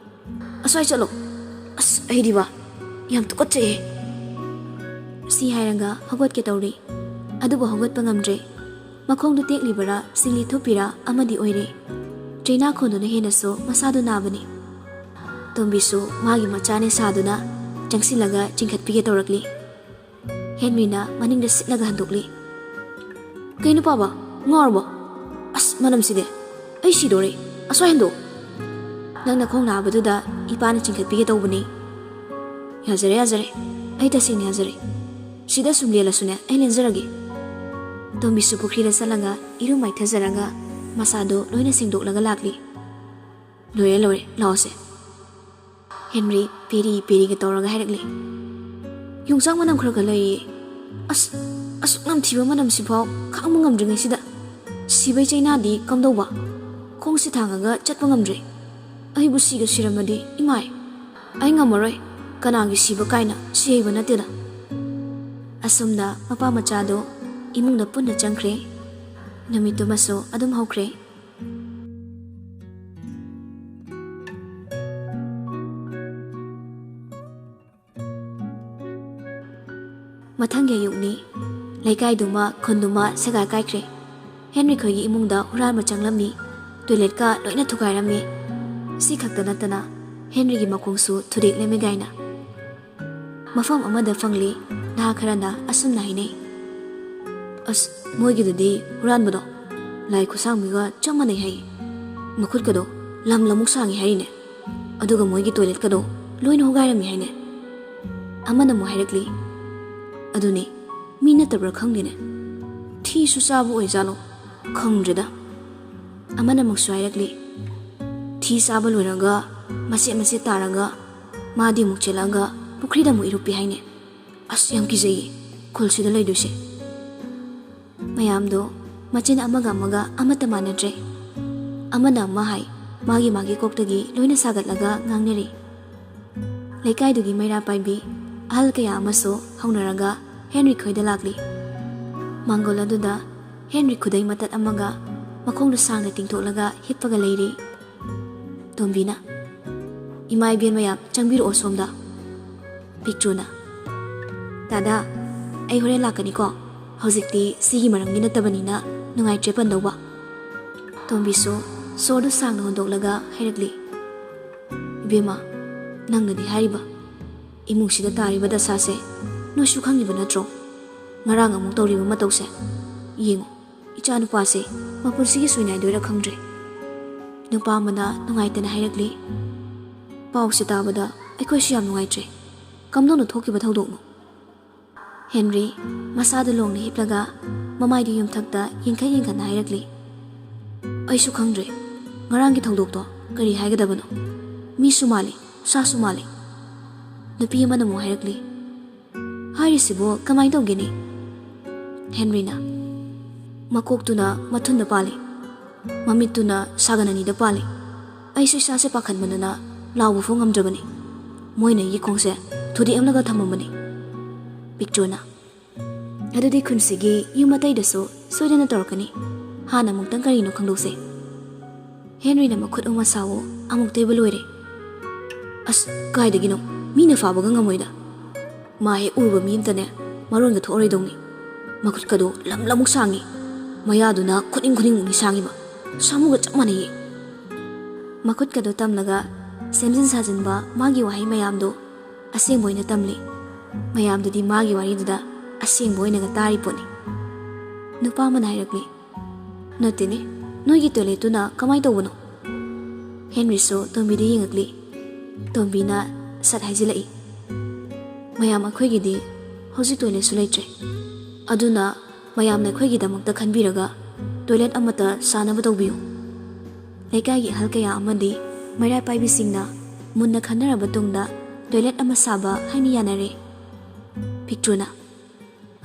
"ꯑꯁ꯭ꯋꯥꯏ ꯆꯠꯂꯣ꯫ ꯑꯁ, ꯑꯩꯗꯤꯕ, ꯌꯥꯝ ꯇꯨꯀꯠꯆꯩꯌꯦ꯫" ꯁꯤ ꯍꯥꯏꯔꯒ ꯍꯧꯒꯠꯀꯦ ꯇꯧꯔꯤ꯫ ꯑꯗꯨꯕꯨ ꯍꯧꯒꯠꯄ ꯉꯝꯗ꯭ꯔꯦ꯫ ꯃꯈꯣꯡꯗꯨ ꯇꯦꯛꯂꯤꯕꯔꯥ, ꯁꯤꯡꯂꯤ ꯊꯨꯞꯄꯤꯔꯥ ꯑꯃꯗꯤ ꯑꯣꯏꯔꯦ꯫ ꯆꯩꯅꯥ ꯈꯣꯟꯗꯨꯅ ꯍꯦꯟꯅꯁꯨ ꯃꯁꯥꯗꯨ ꯅꯥꯕꯅꯤ꯫ ꯇꯣꯝꯕꯤꯁꯨ ꯃꯥꯒꯤ ꯃꯆꯥꯅꯦ ꯁꯥꯗꯨꯅ ꯆꯪꯁꯤꯜꯂꯒ ꯆꯤꯡꯈꯠꯄꯤꯒꯦ ꯇꯧꯔꯛꯂꯤ꯫ ꯍꯦꯟꯔꯤꯅ ꯃꯅꯤꯡꯗ ꯁꯤꯠꯂꯒ ꯍꯟꯗꯣꯛꯂꯤ꯫ "ꯀꯩꯅꯣ ꯄꯥꯕ, ꯉꯥꯎꯔꯕꯣ? ꯑꯁ, ꯃꯅꯝꯁꯤꯗꯤ! ꯑꯩ ꯁꯤꯗꯣꯔꯦ꯫ ꯑꯁ꯭ꯋꯥꯏ ꯍꯟꯗꯣꯛ꯫ ꯅꯪꯅ ꯈꯣꯡ ꯅꯥꯕꯗꯨꯗ ꯏꯄꯥꯅ ꯆꯤꯡꯈꯠꯄꯤꯒꯦ ꯇꯧꯕꯅꯤ꯫" "ꯌꯥꯖꯔꯦ, ꯌꯥꯖꯔꯦ꯫ ꯑꯩ ꯇꯁꯦꯡꯅ ꯌꯥꯖꯔꯦ꯫ ꯁꯤꯗ ꯁꯨꯝ ꯂꯦꯜꯂꯁꯨꯅꯦ, ꯑꯩ ꯂꯦꯟꯖꯔꯒꯦ꯫" ꯇꯣꯝꯕꯤꯁꯨ ꯄꯨꯈ꯭ꯔꯤꯗ ꯆꯠꯂꯒ ꯏꯔꯨ ꯃꯥꯏꯊꯖꯔꯒ ꯃꯁꯥꯗꯣ ꯂꯣꯏꯅ ꯁꯦꯡꯗꯣꯛꯂꯒ ꯂꯥꯛꯂꯤ꯫ "ꯂꯣꯏꯔꯦ, ꯂꯣꯏꯔꯦ, ꯂꯥꯛꯑꯣꯁꯦ꯫" ꯍꯦꯟꯔꯤ ꯄꯦꯔꯤ ꯄꯦꯔꯤꯒ ꯇꯧꯔꯒ ꯍꯥꯏꯔꯛꯂꯤ꯫ "ꯌꯣꯡꯆꯥꯛ ꯃꯅꯝ ꯈꯔ ꯈꯔ ꯂꯩꯌꯦ꯫ ꯑꯁ, ꯑꯁꯨꯛ ꯅꯝꯊꯤꯕ ꯃꯅꯝꯁꯤꯐꯥꯎ ꯈꯥꯡꯕ ꯉꯝꯗ꯭ꯔꯤꯉꯩꯁꯤꯗ ꯁꯤꯕꯩ ꯆꯩꯅꯥꯗꯤ ꯀꯝꯗꯧꯕ? ꯈꯣꯡꯁꯦ ꯊꯥꯡꯉꯒ ꯆꯠꯄ ꯉꯝꯗ꯭ꯔꯦ꯫ ꯑꯩꯕꯨ ꯁꯤꯒ ꯁꯤꯔꯝꯃꯗꯤ, ꯏꯃꯥꯏ! ꯑꯩ ꯉꯝꯃꯔꯣꯏ꯫ ꯀꯅꯥꯒꯤ ꯁꯤꯕ ꯀꯥꯏꯅ ꯁꯤ ꯍꯩꯕ ꯅꯠꯇꯦꯗ꯫" ꯑꯁꯨꯝꯅ ꯃꯄꯥ ꯃꯆꯥꯗꯣ ꯏꯃꯨꯡꯗ ꯄꯨꯟꯅ ꯆꯪꯈ꯭ꯔꯦ꯫ ꯅꯨꯃꯤꯠꯇꯨꯃꯁꯨ ꯑꯗꯨꯝ ꯍꯧꯈ꯭ꯔꯦ꯫ ꯃꯊꯪꯒꯤ ꯑꯌꯨꯛꯅꯤ꯫ ꯂꯩꯀꯥꯏꯗꯨꯃ ꯈꯨꯟꯗꯨꯃ ꯁꯦꯒꯥꯏ ꯀꯥꯏꯈ꯭ꯔꯦ꯫ ꯍꯦꯟꯔꯤ ꯈꯣꯏꯒꯤ ꯏꯃꯨꯡꯗ ꯍꯨꯔꯥꯟꯕ ꯆꯪꯂꯝꯃꯤ꯫ ꯇꯣꯏꯂꯦꯠꯀ ꯂꯣꯏꯅ ꯊꯨꯒꯥꯏꯔꯝꯃꯤ꯫ ꯁꯤ ꯈꯛꯇ ꯅꯠꯇꯅ ꯍꯦꯟꯔꯤꯒꯤ ꯃꯈꯣꯡꯁꯨ ꯊꯨꯗꯦꯛꯂꯝꯃꯤ ꯒꯥꯏꯅ꯫ ꯃꯐꯝ ꯑꯃꯗ ꯐꯪꯂꯤ꯫ ꯅꯍꯥ ꯈꯔꯅ ꯑꯁꯨꯝꯅ ꯍꯥꯏꯅꯩ, "ꯑꯁ, ꯃꯣꯏꯒꯤꯗꯨꯗꯤ ꯍꯨꯔꯥꯟꯕꯗꯣ ꯂꯥꯏ ꯈꯨꯠꯁꯥꯡꯕꯤꯒ ꯆꯞ ꯃꯥꯟꯅꯩ ꯍꯥꯏ꯫ ꯃꯈꯨꯠꯀꯗꯣ ꯂꯝ ꯂꯝꯃꯨꯛ ꯁꯥꯡꯉꯤ ꯍꯥꯏꯔꯤꯅꯦ꯫ ꯑꯗꯨꯒ ꯃꯣꯏꯒꯤ ꯇꯣꯏꯂꯦꯠꯀꯗꯣ ꯂꯣꯏꯅ ꯍꯣꯒꯥꯏꯔꯝꯃꯤ ꯍꯥꯏꯅꯦ꯫ ꯑꯃꯅ ꯑꯃꯨꯛ ꯍꯥꯏꯔꯛꯂꯤ, "ꯑꯗꯨꯅꯤ, ꯃꯤ ꯅꯠꯇꯕ꯭ꯔꯥ ꯈꯪꯗꯦꯅꯦ꯫ ꯊꯤꯁꯨ ꯆꯥꯕ ꯑꯣꯏꯖꯥꯠꯂꯣ? ꯈꯪꯗ꯭ꯔꯦꯗ꯫" ꯑꯃꯅ ꯑꯃꯨꯛꯁꯨ ꯍꯥꯏꯔꯛꯂꯤ, "ꯊꯤ ꯆꯥꯕ ꯂꯣꯏꯔꯒ ꯃꯆꯦꯠ ꯃꯆꯦꯠ ꯇꯥꯔꯒ ꯃꯥꯗꯤ ꯑꯃꯨꯛ ꯆꯦꯜꯂꯛꯑꯒ ꯄꯨꯈ꯭ꯔꯤꯗ ꯑꯃꯨꯛ ꯏꯔꯨꯞꯄꯤ ꯍꯥꯏꯅꯦ꯫ ꯑꯁ, ꯌꯥꯝ ꯀꯤꯖꯩꯌꯦ ꯈꯨꯜꯁꯤꯗ ꯂꯩꯗꯣꯏꯁꯦ꯫" ꯃꯌꯥꯝꯗꯣ ꯃꯆꯤꯟ ꯑꯃꯒ ꯑꯃꯒ ꯑꯃꯠꯇ ꯃꯥꯟꯅꯗ꯭ꯔꯦ꯫ ꯑꯃꯅ ꯑꯃ ꯍꯥꯏ, ꯃꯥꯒꯤ ꯃꯥꯒꯤ ꯀꯣꯛꯇꯒꯤ ꯂꯣꯏꯅ ꯁꯥꯒꯠꯂꯒ ꯉꯥꯡꯅꯔꯤ꯫ ꯂꯩꯀꯥꯏꯗꯨꯒꯤ ꯃꯩꯔꯥ ꯄꯥꯏꯕꯤ ꯑꯍꯜ ꯀꯌꯥ ꯑꯃꯁꯨ ꯍꯧꯅꯔꯒ ꯍꯦꯟꯔꯤ ꯈꯣꯏꯗ ꯂꯥꯛꯂꯤ꯫ ꯃꯥꯡꯒꯣꯜ ꯑꯗꯨꯗ ꯍꯦꯟꯔꯤ ꯈꯨꯗꯩ ꯃꯇꯠ ꯑꯃꯒ ꯃꯈꯣꯡꯗ ꯁꯥꯡꯅ ꯇꯤꯡꯊꯣꯛꯂꯒ ꯍꯤꯞꯄꯒ ꯂꯩꯔꯤ꯫ ꯇꯣꯝꯕꯤꯅ, "ꯏꯃꯥ ꯏꯕꯦꯟ ꯃꯌꯥꯝ, ꯆꯪꯕꯤꯔꯛꯑꯣ ꯁꯣꯝꯗ꯫" ꯄꯤꯛꯇ꯭ꯔꯨꯅ, "ꯗꯥꯗꯥ, ꯑꯩ ꯍꯣꯔꯦꯟ ꯂꯥꯛꯀꯅꯤꯀꯣ꯫ ꯍꯧꯖꯤꯛꯇꯤ ꯁꯤꯒꯤ ꯃꯔꯝꯒꯤ ꯅꯠꯇꯕꯅꯤꯅ ꯅꯨꯡꯉꯥꯏꯇ꯭ꯔꯦ ꯄꯟꯗꯧꯕ꯫" ꯇꯣꯝꯕꯤꯁꯨ ꯁꯣꯔꯗꯨ ꯁꯥꯡꯅ ꯍꯣꯟꯗꯣꯛꯂꯒ ꯍꯥꯏꯔꯛꯂꯤ, "ꯏꯕꯦꯝꯃ, ꯅꯪꯅꯗꯤ ꯍꯥꯏꯔꯤꯕ ꯏꯃꯨꯡꯁꯤꯗ ꯇꯥꯔꯤꯕ ꯗꯁꯥꯁꯦ ꯅꯣꯏꯁꯨ ꯈꯪꯉꯤꯕ ꯅꯠꯇ꯭ꯔꯣ? ꯉꯔꯥꯡ ꯑꯃꯨꯛ ꯇꯧꯔꯤꯕ ꯃꯇꯧꯁꯦ ꯌꯦꯡꯉꯨ, ꯏꯆꯥ ꯅꯨꯄꯥꯁꯦ ꯃꯄꯨꯟꯁꯤꯒꯤ ꯁꯣꯏꯅꯥꯏꯗꯣꯏꯔꯥ ꯈꯪꯗ꯭ꯔꯦ꯫" ꯅꯨꯄꯥ ꯑꯃꯅ ꯅꯨꯡꯉꯥꯏꯇꯅ ꯍꯥꯏꯔꯛꯂꯤ, "ꯄꯥꯎꯁꯦ ꯇꯥꯕꯗ ꯑꯩꯈꯣꯏꯁꯨ ꯌꯥꯝ ꯅꯨꯡꯉꯥꯏꯇ꯭ꯔꯦ꯫ ꯀꯝꯗꯧꯅ ꯊꯣꯛꯈꯤꯕ ꯊꯧꯗꯣꯛꯅꯣ?" ꯍꯦꯟꯔꯤ ꯃꯁꯥꯗ ꯂꯣꯡꯅ ꯍꯤꯞꯂꯒ ꯃꯃꯥꯏꯗꯨ ꯌꯨꯝꯊꯛꯇ ꯌꯦꯡꯈꯠ ꯌꯦꯡꯈꯠꯅ ꯍꯥꯏꯔꯛꯂꯤ, "ꯑꯩꯁꯨ ꯈꯪꯗ꯭ꯔꯦ꯫ ꯉꯔꯥꯡꯒꯤ ꯊꯧꯗꯣꯛꯇꯣ ꯀꯔꯤ ꯍꯥꯏꯒꯗꯕꯅꯣ? ꯃꯤꯁꯨ ꯃꯥꯜꯂꯤ, ꯁꯥꯁꯨ ꯃꯥꯜꯂꯤ꯫" ꯅꯨꯄꯤ ꯑꯃꯅ ꯑꯃꯨꯛ ꯍꯥꯏꯔꯛꯂꯤ, "ꯍꯥꯏꯔꯤꯁꯤꯕꯨ ꯀꯃꯥꯏꯅ ꯇꯧꯒꯦꯅꯦ?" ꯍꯦꯟꯔꯤꯅ, "ꯃꯀꯣꯛꯇꯨꯅ ꯃꯊꯨꯟꯗ ꯄꯥꯜꯂꯤ, ꯃꯃꯤꯠꯇꯨꯅ ꯁꯥꯒꯟ ꯑꯅꯤꯗ ꯄꯥꯜꯂꯤ꯫ ꯑꯩꯁꯨ ꯏꯁꯥꯁꯦ ꯄꯥꯈꯠꯃꯟꯗꯅ ꯂꯥꯎꯕ ꯐꯥꯎ ꯉꯝꯗ꯭ꯔꯕꯅꯤ꯫ ꯃꯣꯏꯅ ꯑꯩꯒꯤ ꯈꯣꯡꯁꯦ ꯊꯨꯗꯦꯛꯑꯝꯂꯒ ꯊꯝꯃꯝꯕꯅꯤ꯫" ꯄꯤꯛꯇ꯭ꯔꯨꯅ, "ꯑꯗꯨꯗꯤ ꯈꯨꯟꯁꯤꯒꯤ ꯌꯨꯝ ꯑꯇꯩꯗꯁꯨ ꯁꯣꯏꯗꯅ ꯇꯧꯔꯛꯀꯅꯤ꯫ ꯍꯥꯟꯅ ꯑꯃꯨꯛꯇꯪ ꯀꯔꯤꯅꯣ ꯈꯪꯗꯣꯛꯁꯦ꯫" ꯍꯦꯟꯔꯤꯅ ꯃꯈꯨꯠ ꯑꯃ ꯁꯥꯎ ꯑꯃꯨꯛ ꯇꯩꯕ ꯂꯣꯏꯔꯦ꯫ "ꯑꯁ, ꯀꯥꯏꯗꯒꯤꯅꯣ? ꯃꯤꯅ ꯐꯥꯕꯒ ꯉꯝꯃꯣꯏꯗ꯫ ꯃꯥ ꯍꯦꯛ ꯎꯔꯨꯕ ꯃꯤ ꯑꯝꯇꯅꯦ ꯃꯔꯣꯟꯒ ꯊꯣꯛꯑꯔꯣꯏꯗꯧꯅꯤ꯫ ꯃꯈꯨꯠꯀꯗꯣ ꯂꯝ ꯂꯝꯃꯨꯛ ꯁꯥꯡꯉꯤ꯫ ꯃꯌꯥꯗꯨꯅ ꯈꯨꯅꯤꯡ ꯈꯨꯅꯤꯡꯃꯨꯛꯅꯤ ꯁꯥꯡꯉꯤꯕ꯫ ꯁꯥꯃꯨꯒ ꯆꯞ ꯃꯥꯟꯅꯩꯌꯦ꯫" ꯃꯈꯨꯠꯀꯗꯣ ꯇꯝꯂꯒ ꯁꯦꯝꯖꯤꯟ ꯁꯥꯖꯤꯟꯕ ꯃꯥꯒꯤ ꯋꯥꯍꯩ ꯃꯌꯥꯝꯗꯣ ꯑꯁꯦꯡꯕ ꯑꯣꯏꯅ ꯇꯝꯂꯤ꯫ ꯃꯌꯥꯝꯗꯨꯗꯤ ꯃꯥꯒꯤ ꯋꯥꯔꯤꯗꯨꯗ ꯑꯁꯦꯡꯕ ꯑꯣꯏꯅꯒ ꯇꯥꯔꯤ ꯄꯣꯠꯅꯤ꯫ ꯅꯨꯄꯥ ꯑꯃꯅ ꯍꯥꯏꯔꯛꯂꯤ, "ꯅꯠꯇꯦꯅꯦ, ꯅꯣꯏꯒꯤ ꯇꯣꯏꯂꯦꯠꯇꯨꯅ ꯀꯃꯥꯏꯅ ꯇꯧꯕꯅꯣ?" ꯍꯦꯟꯔꯤꯁꯨ ꯇꯣꯝꯕꯤꯗ ꯌꯦꯡꯉꯛꯂꯤ꯫ ꯇꯣꯝꯕꯤꯅ ꯁꯠ ꯍꯥꯏꯖꯤꯜꯂꯛꯏ, "ꯃꯌꯥꯝ, ꯑꯩꯈꯣꯏꯒꯤꯗꯤ ꯍꯧꯖꯤꯛ ꯇꯣꯏꯂꯦꯠꯁꯨ ꯂꯩꯇ꯭ꯔꯦ, ꯑꯗꯨꯅ ꯃꯌꯥꯝꯅ ꯑꯩꯈꯣꯏꯒꯤꯗꯃꯛꯇ ꯈꯟꯕꯤꯔꯒ ꯇꯣꯏꯂꯦꯠ ꯑꯃꯠꯇ ꯁꯥꯅꯕ ꯇꯧꯕꯤꯌꯨ꯫" ꯂꯩꯀꯥꯏꯒꯤ ꯑꯍꯜ ꯀꯌꯥ ꯑꯃꯗꯤ ꯃꯩꯔꯥ ꯄꯥꯏꯕꯤꯁꯤꯡꯅ ꯃꯨꯟꯅ ꯈꯟꯅꯔꯕ ꯇꯨꯡꯗ ꯇꯣꯏꯂꯦꯠ ꯑꯃ ꯁꯥꯕ ꯍꯥꯏꯅ ꯌꯥꯅꯔꯦ꯫ ꯄꯤꯛꯇ꯭ꯔꯨꯅ,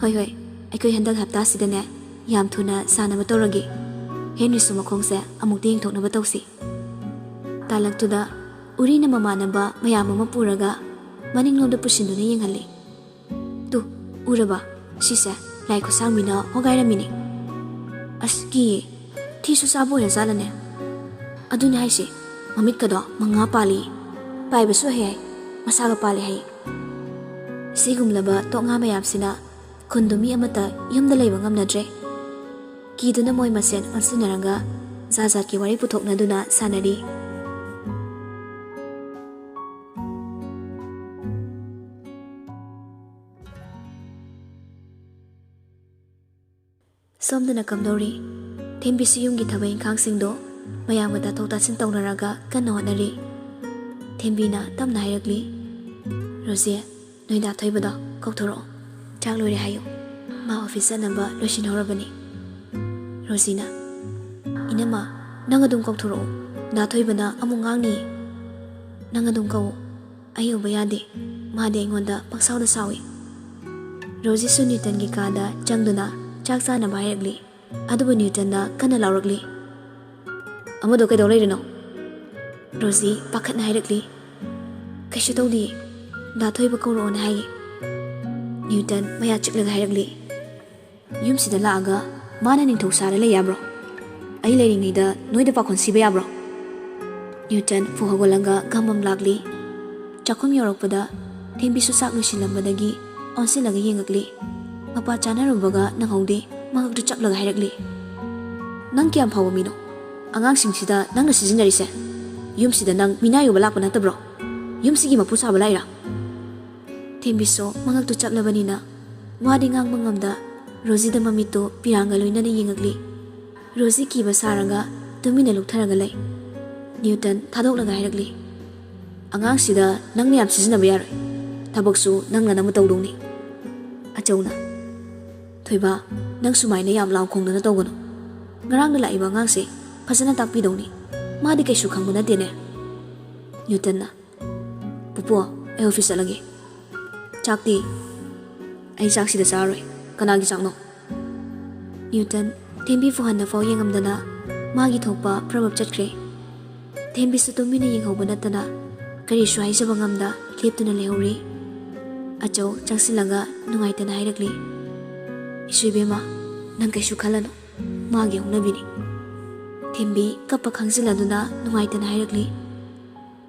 "ꯍꯣꯏ, ꯍꯣꯏ, ꯑꯩꯈꯣꯏ ꯍꯟꯗꯛ ꯍꯞꯇꯥꯁꯤꯗꯅꯦ ꯌꯥꯝ ꯊꯨꯅ ꯁꯥꯅꯕ ꯇꯧꯔꯒꯦ꯫ ꯍꯦꯟꯔꯤꯁꯨ ꯃꯈꯣꯡꯁꯦ ꯑꯃꯨꯛꯇ ꯌꯦꯡꯊꯣꯛꯅꯕ ꯇꯧꯁꯤ꯫" ꯇꯥꯂꯛꯇꯨꯗ ꯎꯔꯤꯅ ꯃꯃꯥꯟꯅꯕ ꯃꯌꯥꯝ ꯑꯃ ꯄꯨꯔꯒ ꯃꯅꯤꯡꯂꯣꯝꯗ ꯄꯨꯁꯤꯟꯗꯨꯅ ꯌꯦꯡꯍꯜꯂꯤ꯫ "ꯇꯨ, ꯎꯔꯕ? ꯁꯤꯁꯦ ꯂꯥꯏ ꯈꯨꯠꯁꯥꯡꯕꯤꯅ ꯍꯣꯒꯥꯏꯔꯝꯃꯤꯅꯦ꯫ ꯑꯁ, ꯀꯤꯌꯦ꯫ ꯊꯤꯁꯨ ꯆꯥꯕ ꯑꯣꯏꯔꯖꯥꯠꯂꯅꯦ? ꯑꯗꯨꯅꯦ ꯍꯥꯏꯁꯦ, ꯃꯃꯤꯠꯀꯗꯣ ꯃꯉꯥ ꯄꯥꯜꯂꯤ꯫ ꯄꯥꯏꯕꯁꯨ ꯍꯩ ꯍꯥꯏ, ꯃꯁꯥꯒ ꯄꯥꯜꯂꯦ ꯍꯥꯏ꯫ ꯁꯤꯒꯨꯝꯂꯕ ꯇꯣꯛꯉꯥ ꯃꯌꯥꯝꯁꯤꯅ ꯈꯨꯟꯗꯨ ꯃꯤ ꯑꯃꯠꯇ ꯌꯨꯝꯗ ꯂꯩꯕ ꯉꯝꯅꯗ꯭ꯔꯦ꯫" ꯀꯤꯗꯨꯅ ꯃꯣꯏ ꯃꯁꯦꯟ ꯑꯣꯟꯁꯤꯟꯅꯔꯒ ꯖꯥꯠ ꯖꯥꯠꯀꯤ ꯋꯥꯔꯤ ꯄꯨꯊꯣꯛꯅꯗꯨꯅ ꯁꯥꯟꯅꯔꯤ꯫ ꯁꯣꯝꯗꯅ ꯀꯝꯗꯧꯔꯤ? ꯊꯦꯝꯕꯤꯁꯨ ꯌꯨꯝꯒꯤ ꯊꯕꯛ ꯏꯪꯈꯥꯡꯁꯤꯡꯗꯣ ꯃꯌꯥꯝꯒ ꯇꯥꯊꯣꯛ ꯇꯥꯁꯤꯟ ꯇꯧꯅꯔꯒ ꯀꯟꯅ ꯍꯣꯠꯅꯔꯤ꯫ ꯊꯦꯝꯕꯤꯅ ꯇꯞꯅ ꯍꯥꯏꯔꯛꯂꯤ, "ꯔꯣꯖꯤ, ꯅꯣꯏ ꯗꯥ ꯊꯣꯏꯕꯗꯣ ꯀꯧꯊꯣꯔꯛꯑꯣ꯫ ꯆꯥꯛ ꯂꯣꯏꯔꯦ ꯍꯥꯏꯌꯨ꯫ ꯃꯥ ꯑꯣꯐꯤꯁ ꯆꯠꯅꯕ ꯂꯣꯏꯁꯤꯟꯍꯧꯔꯕꯅꯤ꯫" ꯔꯣꯖꯤꯅ, "ꯏꯅꯝꯃ, ꯅꯪ ꯑꯗꯨꯝ ꯀꯧꯊꯣꯔꯛꯑꯣ꯫ ꯗꯥ ꯊꯣꯏꯕꯅ ꯑꯃꯨꯛ ꯉꯥꯡꯅꯤ꯫ ꯅꯪ ꯑꯗꯨꯝ ꯀꯧ꯫ ꯑꯩ ꯎꯕ ꯌꯥꯗꯦ꯫ ꯃꯥꯗꯤ ꯑꯩꯉꯣꯟꯗ ꯄꯪꯁꯥꯎꯗ ꯁꯥꯎꯏ꯫" ꯔꯣꯖꯤꯁꯨ ꯅ꯭ꯌꯨꯇꯟꯒꯤ ꯀꯥꯗ ꯆꯪꯗꯨꯅ ꯆꯥꯛ ꯆꯥꯅꯕ ꯍꯥꯏꯔꯛꯂꯤ꯫ ꯑꯗꯨꯕꯨ ꯅ꯭ꯌꯨꯇꯟꯅ ꯀꯟꯅ ꯂꯥꯎꯔꯛꯂꯤ, "ꯑꯃꯗꯣ ꯀꯩꯗꯧ ꯂꯩꯔꯤꯅꯣ?" ꯔꯣꯖꯤ ꯄꯥꯈꯠꯅ ꯍꯥꯏꯔꯛꯂꯤ, "ꯀꯩꯁꯨ ꯇꯧꯗꯤꯌꯦ, ꯗꯥ ꯊꯣꯏꯕ ꯀꯧꯔꯛꯑꯣꯅ ꯍꯥꯏꯌꯦ꯫" ꯅ꯭ꯌꯨꯇꯟ ꯃꯌꯥ ꯆꯤꯛꯂꯒ ꯍꯥꯏꯔꯛꯂꯤ, "ꯌꯨꯝꯁꯤꯗ ꯂꯥꯛꯑꯒ ꯃꯥꯅ ꯅꯤꯡꯊꯧ ꯁꯥꯔ ꯂꯩ ꯌꯥꯕ꯭ꯔꯣ? ꯑꯩ ꯂꯩꯔꯤꯉꯩꯗ ꯅꯣꯏꯗ ꯄꯥꯈꯣꯟ ꯁꯤꯕ ꯌꯥꯕ꯭ꯔꯣ?" ꯅ꯭ꯌꯨꯇꯟ ꯐꯨ ꯍꯧꯒꯠꯂꯒ ꯒꯝ ꯒꯝ ꯂꯥꯛꯂꯤ꯫ ꯆꯥꯛꯈꯨꯝ ꯌꯧꯔꯛꯄꯗ ꯊꯦꯝꯕꯤꯁꯨ ꯆꯥꯛ ꯂꯣꯏꯁꯤꯜꯂꯝꯕꯗꯒꯤ ꯑꯣꯟꯁꯤꯜꯂꯒ ꯌꯦꯡꯉꯛꯂꯤ꯫ ꯃꯄꯥ ꯆꯥꯅꯔꯨꯕꯒ ꯅꯪꯍꯧꯗꯦ, ꯃꯉꯛꯇꯨ ꯆꯞꯂꯒ ꯍꯥꯏꯔꯛꯂꯤ, "ꯅꯪ ꯀꯌꯥꯝ ꯐꯕ ꯃꯤꯅꯣ? ꯑꯉꯥꯡꯁꯤꯡꯁꯤꯗ ꯅꯪꯅ ꯁꯤꯖꯤꯟꯅꯔꯤꯁꯦ? ꯌꯨꯝꯁꯤꯗ ꯅꯪ ꯃꯤꯅꯥꯏ ꯑꯣꯏꯕ ꯂꯥꯛꯄ ꯅꯠꯇꯕ꯭ꯔꯣ? ꯌꯨꯝꯁꯤꯒꯤ ꯃꯄꯨ ꯁꯥꯕ ꯂꯥꯛꯏꯔꯥ?" ꯊꯦꯝꯕꯤꯁꯨ ꯃꯉꯛꯇꯨ ꯆꯞꯂꯕꯅꯤꯅ ꯋꯥꯗꯤ ꯉꯥꯡꯕ ꯉꯝꯗ ꯔꯣꯖꯤꯗ ꯃꯃꯤꯠꯇꯨ ꯄꯤꯔꯥꯡꯒ ꯂꯣꯏꯅꯅ ꯌꯦꯡꯉꯛꯂꯤ꯫ ꯔꯣꯖꯤ ꯀꯤꯕ ꯁꯥꯔꯒ ꯇꯨꯃꯤꯟꯅ ꯂꯨꯞꯊꯔꯒ ꯂꯩ꯫ ꯅ꯭ꯌꯨꯇꯟ ꯊꯥꯗꯣꯛꯂꯒ ꯍꯥꯏꯔꯛꯂꯤ, "ꯑꯉꯥꯡꯁꯤꯗ ꯅꯪꯅ ꯌꯥꯝ ꯁꯤꯖꯤꯟꯅꯕ ꯌꯥꯔꯣꯏ꯫ ꯊꯕꯛꯁꯨ ꯅꯪꯅ ꯅꯝꯕ ꯇꯧꯗꯧꯅꯤ꯫" ꯑꯆꯧꯅ, "ꯊꯣꯏꯕ, ꯅꯪ ꯁꯨꯃꯥꯏꯅ ꯌꯥꯝ ꯂꯥꯎ ꯈꯣꯡꯗꯅ ꯇꯧꯒꯅꯨ꯫ ꯉꯔꯥꯡꯗ ꯂꯥꯛꯏꯕ ꯑꯉꯥꯡꯁꯦ ꯐꯖꯅ ꯇꯥꯛꯄꯤꯗꯧꯅꯤ꯫ ꯃꯥꯗꯤ ꯀꯩꯁꯨ ꯈꯪꯕ ꯅꯠꯇꯦꯅꯦ꯫" ꯅ꯭ꯌꯨꯇꯟꯅ, "ꯄꯨꯄꯨ, ꯑꯩ ꯑꯣꯐꯤꯁ ꯆꯠꯂꯒꯦ꯫ ꯆꯥꯛꯇꯤ?" "ꯑꯩ ꯆꯥꯛꯁꯤꯗ ꯆꯥꯔꯣꯏ꯫ ꯀꯅꯥꯒꯤ ꯆꯥꯛꯅꯣ?" ꯅ꯭ꯌꯨꯇꯟ ꯊꯦꯝꯕꯤꯕꯨ ꯍꯟꯅꯐꯥꯎ ꯌꯦꯡꯉꯝꯗꯅ ꯃꯥꯒꯤ ꯊꯣꯛꯄ ꯄ꯭ꯔꯕꯞ ꯆꯠꯈ꯭ꯔꯦ꯫ ꯊꯦꯝꯕꯤꯁꯨ ꯇꯨꯃꯤꯟꯅ ꯌꯦꯡꯍꯧꯕ ꯅꯠꯇꯅ ꯀꯔꯤꯁꯨ ꯍꯥꯏꯖꯕ ꯉꯝꯗ ꯂꯦꯞꯇꯨꯅ ꯂꯩꯍꯧꯔꯤ꯫ ꯑꯆꯧ ꯆꯪꯁꯤꯜꯂꯒ ꯅꯨꯡꯉꯥꯏꯇꯅ ꯍꯥꯏꯔꯛꯂꯤ, "ꯏꯁꯨ ꯏꯕꯦꯝꯃ, ꯅꯪ ꯀꯩꯁꯨ ꯈꯜꯂꯅꯨ꯫ ꯃꯥꯒꯤ ꯍꯧꯅꯕꯤꯅꯤ꯫" ꯊꯦꯝꯕꯤ ꯀꯞꯄ ꯈꯥꯡꯖꯤꯜꯂꯗꯨꯅ ꯅꯨꯡꯉꯥꯏꯇꯅ ꯍꯥꯏꯔꯛꯂꯤ,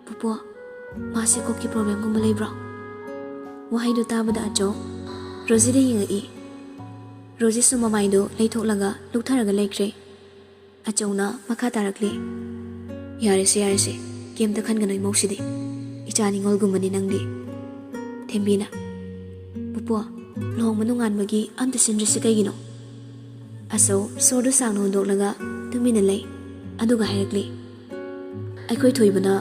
"ꯄꯨꯄꯨ, ꯃꯥꯁꯦ ꯀꯣꯛꯀꯤ ꯄ꯭ꯔꯣꯕ꯭ꯂꯦꯝꯒꯨꯝꯕ ꯂꯩꯕ꯭ꯔꯣ?" ꯋꯥꯍꯩꯗꯨ ꯇꯥꯕꯗ ꯑꯆꯧ ꯔꯣꯖꯤꯗ ꯌꯦꯡꯉꯛꯏ꯫ ꯔꯣꯖꯤꯁꯨ ꯃꯃꯥꯏꯗꯨ ꯂꯩꯊꯣꯛꯂꯒ ꯂꯨꯛꯊꯔꯒ ꯂꯩꯈ꯭ꯔꯦ꯫ ꯑꯆꯧꯅ ꯃꯈꯥ ꯇꯥꯔꯛꯂꯤ, "ꯌꯥꯔꯦꯁꯦ, ꯌꯥꯔꯦꯁꯦ, ꯀꯩꯝꯇ ꯈꯟꯒꯅꯨ ꯏꯃꯧꯁꯤꯗꯤ꯫ ꯏꯆꯥ ꯅꯤꯉꯣꯜꯒꯨꯝꯕꯅꯤ ꯅꯪꯗꯤ꯫" ꯊꯦꯝꯕꯤꯅ, "ꯄꯨꯄꯨ, ꯂꯨꯍꯣꯡꯕ ꯅꯣꯡꯉꯥꯟꯕꯒꯤ ꯑꯝꯇ ꯁꯤꯟꯗ꯭ꯔꯤꯁꯤ ꯀꯩꯒꯤꯅꯣ?" ꯑꯆꯧ ꯁꯣꯔꯗꯨ ꯁꯥꯡꯅ ꯍꯣꯟꯗꯣꯛꯂꯒ ꯇꯨꯃꯤꯟꯅ ꯂꯩ꯫ ꯑꯗꯨꯒ ꯍꯥꯏꯔꯛꯂꯤ, "ꯑꯩꯈꯣꯏ ꯊꯣꯏꯕꯅ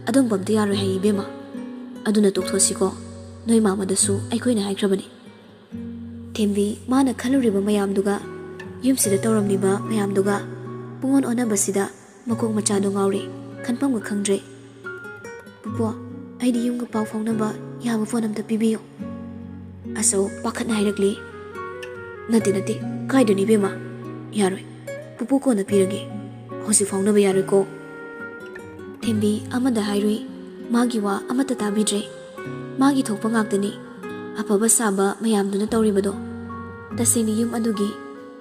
ꯑꯗꯨꯝꯕ ꯑꯝꯇ ꯌꯥꯔꯣꯏ ꯍꯥꯏ ꯏꯕꯦꯝꯃ꯫ ꯑꯗꯨꯅ ꯇꯣꯛꯊꯣꯛꯁꯤꯀꯣ, ꯅꯣꯏ ꯃꯥꯃꯗꯁꯨ ꯑꯩꯈꯣꯏꯅ ꯍꯥꯏꯈ꯭ꯔꯕꯅꯤ꯫" ꯊꯦꯝꯕꯤ ꯃꯥꯅ ꯈꯜꯂꯨꯔꯤꯕ ꯃꯌꯥꯝꯗꯨꯒ, ꯌꯨꯝꯁꯤꯗ ꯇꯧꯔꯝꯂꯤꯕ ꯃꯌꯥꯝꯗꯨꯒ ꯄꯨꯡꯑꯣꯟ ꯑꯣꯟꯅꯕꯁꯤꯗ ꯃꯀꯣꯛ ꯃꯆꯥꯗꯣ ꯉꯥꯎꯔꯦ, ꯈꯟꯐꯝꯒ ꯈꯪꯗ꯭ꯔꯦ꯫ "ꯄꯨꯄꯨ, ꯑꯩꯗꯤ ꯌꯨꯝꯒ ꯄꯥꯎ ꯐꯥꯎꯅꯕ ꯌꯥꯕ ꯐꯣꯟ ꯑꯝꯇ ꯄꯤꯕꯤꯌꯨ꯫" ꯑꯆꯧ ꯄꯥꯈꯠꯅ ꯍꯥꯏꯔꯛꯂꯤ, "ꯅꯠꯇꯦ, ꯅꯠꯇꯦ, ꯀꯥꯏꯗꯅꯤ ꯏꯕꯦꯝꯃ? ꯌꯥꯔꯣꯏ, ꯄꯨꯄꯨ ꯀꯣꯟꯅ ꯄꯤꯔꯒꯦ, ꯍꯧꯖꯤꯛ ꯐꯥꯎꯅꯕ ꯌꯥꯔꯣꯏꯀꯣ꯫" ꯊꯦꯝꯕꯤ ꯑꯃꯗ ꯍꯥꯏꯔꯨꯏ, ꯃꯥꯒꯤ ꯋꯥ ꯑꯃꯠꯇ ꯇꯥꯕꯤꯗ꯭ꯔꯦ꯫ ꯃꯥꯒꯤ ꯊꯣꯛꯄ ꯉꯥꯛꯇꯅꯤ ꯑꯐꯕ ꯁꯥꯕ ꯃꯌꯥꯝꯗꯨꯅ ꯇꯧꯔꯤꯕꯗꯣ꯫ ꯇꯁꯦꯡꯅ ꯌꯨꯝ ꯑꯗꯨꯒꯤ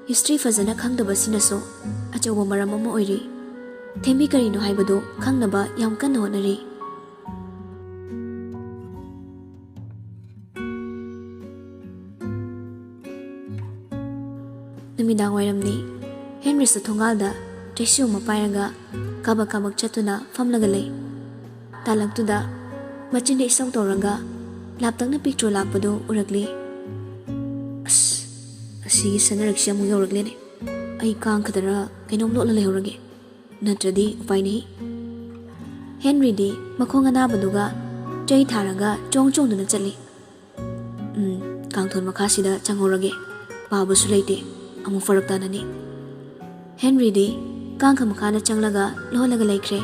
ꯍꯤꯁꯇ꯭ꯔꯤ ꯐꯖꯅ ꯈꯪꯗꯕꯁꯤꯅꯁꯨ ꯑꯆꯧꯕ ꯃꯔꯝ ꯑꯃ ꯑꯣꯏꯔꯤ꯫ ꯊꯦꯝꯕꯤ ꯀꯔꯤꯅꯣ ꯍꯥꯏꯕꯗꯨ ꯈꯪꯅꯕ ꯌꯥꯝ ꯀꯟꯅ ꯍꯣꯠꯅꯔꯤ꯫ ꯅꯨꯃꯤꯗꯥꯡ ꯋꯥꯏꯔꯝꯅꯤ꯫ ꯍꯦꯟꯔꯤꯁꯇ ꯊꯣꯡꯒꯥꯜꯗ ꯇ꯭ꯔꯦꯁꯤ ꯑꯃ ꯄꯥꯏꯔꯒ ꯀꯥꯕꯛ ꯀꯥꯕꯛ ꯆꯠꯇꯨꯅ ꯐꯝꯂꯒ ꯂꯩ꯫ ꯇꯥꯂꯛꯇꯨꯗ ꯃꯆꯤꯟꯗ ꯏꯁꯧ ꯇꯧꯔꯒ ꯂꯥꯞꯇꯛꯅ ꯄꯤꯛꯇ꯭ꯔꯣ ꯂꯥꯛꯄꯗꯨ ꯎꯔꯛꯂꯤ꯫ "ꯑꯁ, ꯑꯁꯤꯒꯤ ꯁꯅꯔꯛꯁꯤ ꯑꯃꯨꯛ ꯌꯧꯔꯛꯂꯦꯅꯦ꯫ ꯑꯩ ꯀꯥꯡ ꯈꯛꯇꯔ ꯀꯩꯅꯣꯝ ꯂꯣꯠꯂ ꯂꯩꯍꯧꯔꯒꯦ, ꯅꯠꯇ꯭ꯔꯗꯤ ꯎꯄꯥꯏ ꯂꯩ꯫" ꯍꯦꯟꯔꯤꯗꯤ ꯃꯈꯣꯡ ꯑꯅꯥꯕꯗꯨꯒ ꯆꯩ ꯊꯥꯔꯒ ꯆꯣꯡ ꯆꯣꯡꯗꯨꯅ ꯆꯠꯂꯤ꯫ "ꯎꯝ, ꯀꯥꯡꯊꯣꯟ ꯃꯈꯥꯁꯤꯗ ꯆꯪꯍꯧꯔꯒꯦ꯫ ꯄꯥꯕꯁꯨ ꯂꯩꯇꯦ, ꯑꯃꯨꯛ ꯐꯔꯛ ꯇꯥꯅꯅꯤ꯫" ꯍꯦꯟꯔꯤꯗꯤ ꯀꯥꯡꯈ ꯃꯈꯥꯗ ꯆꯪꯂꯒ ꯂꯣꯜꯂꯒ ꯂꯩꯈ꯭ꯔꯦ꯫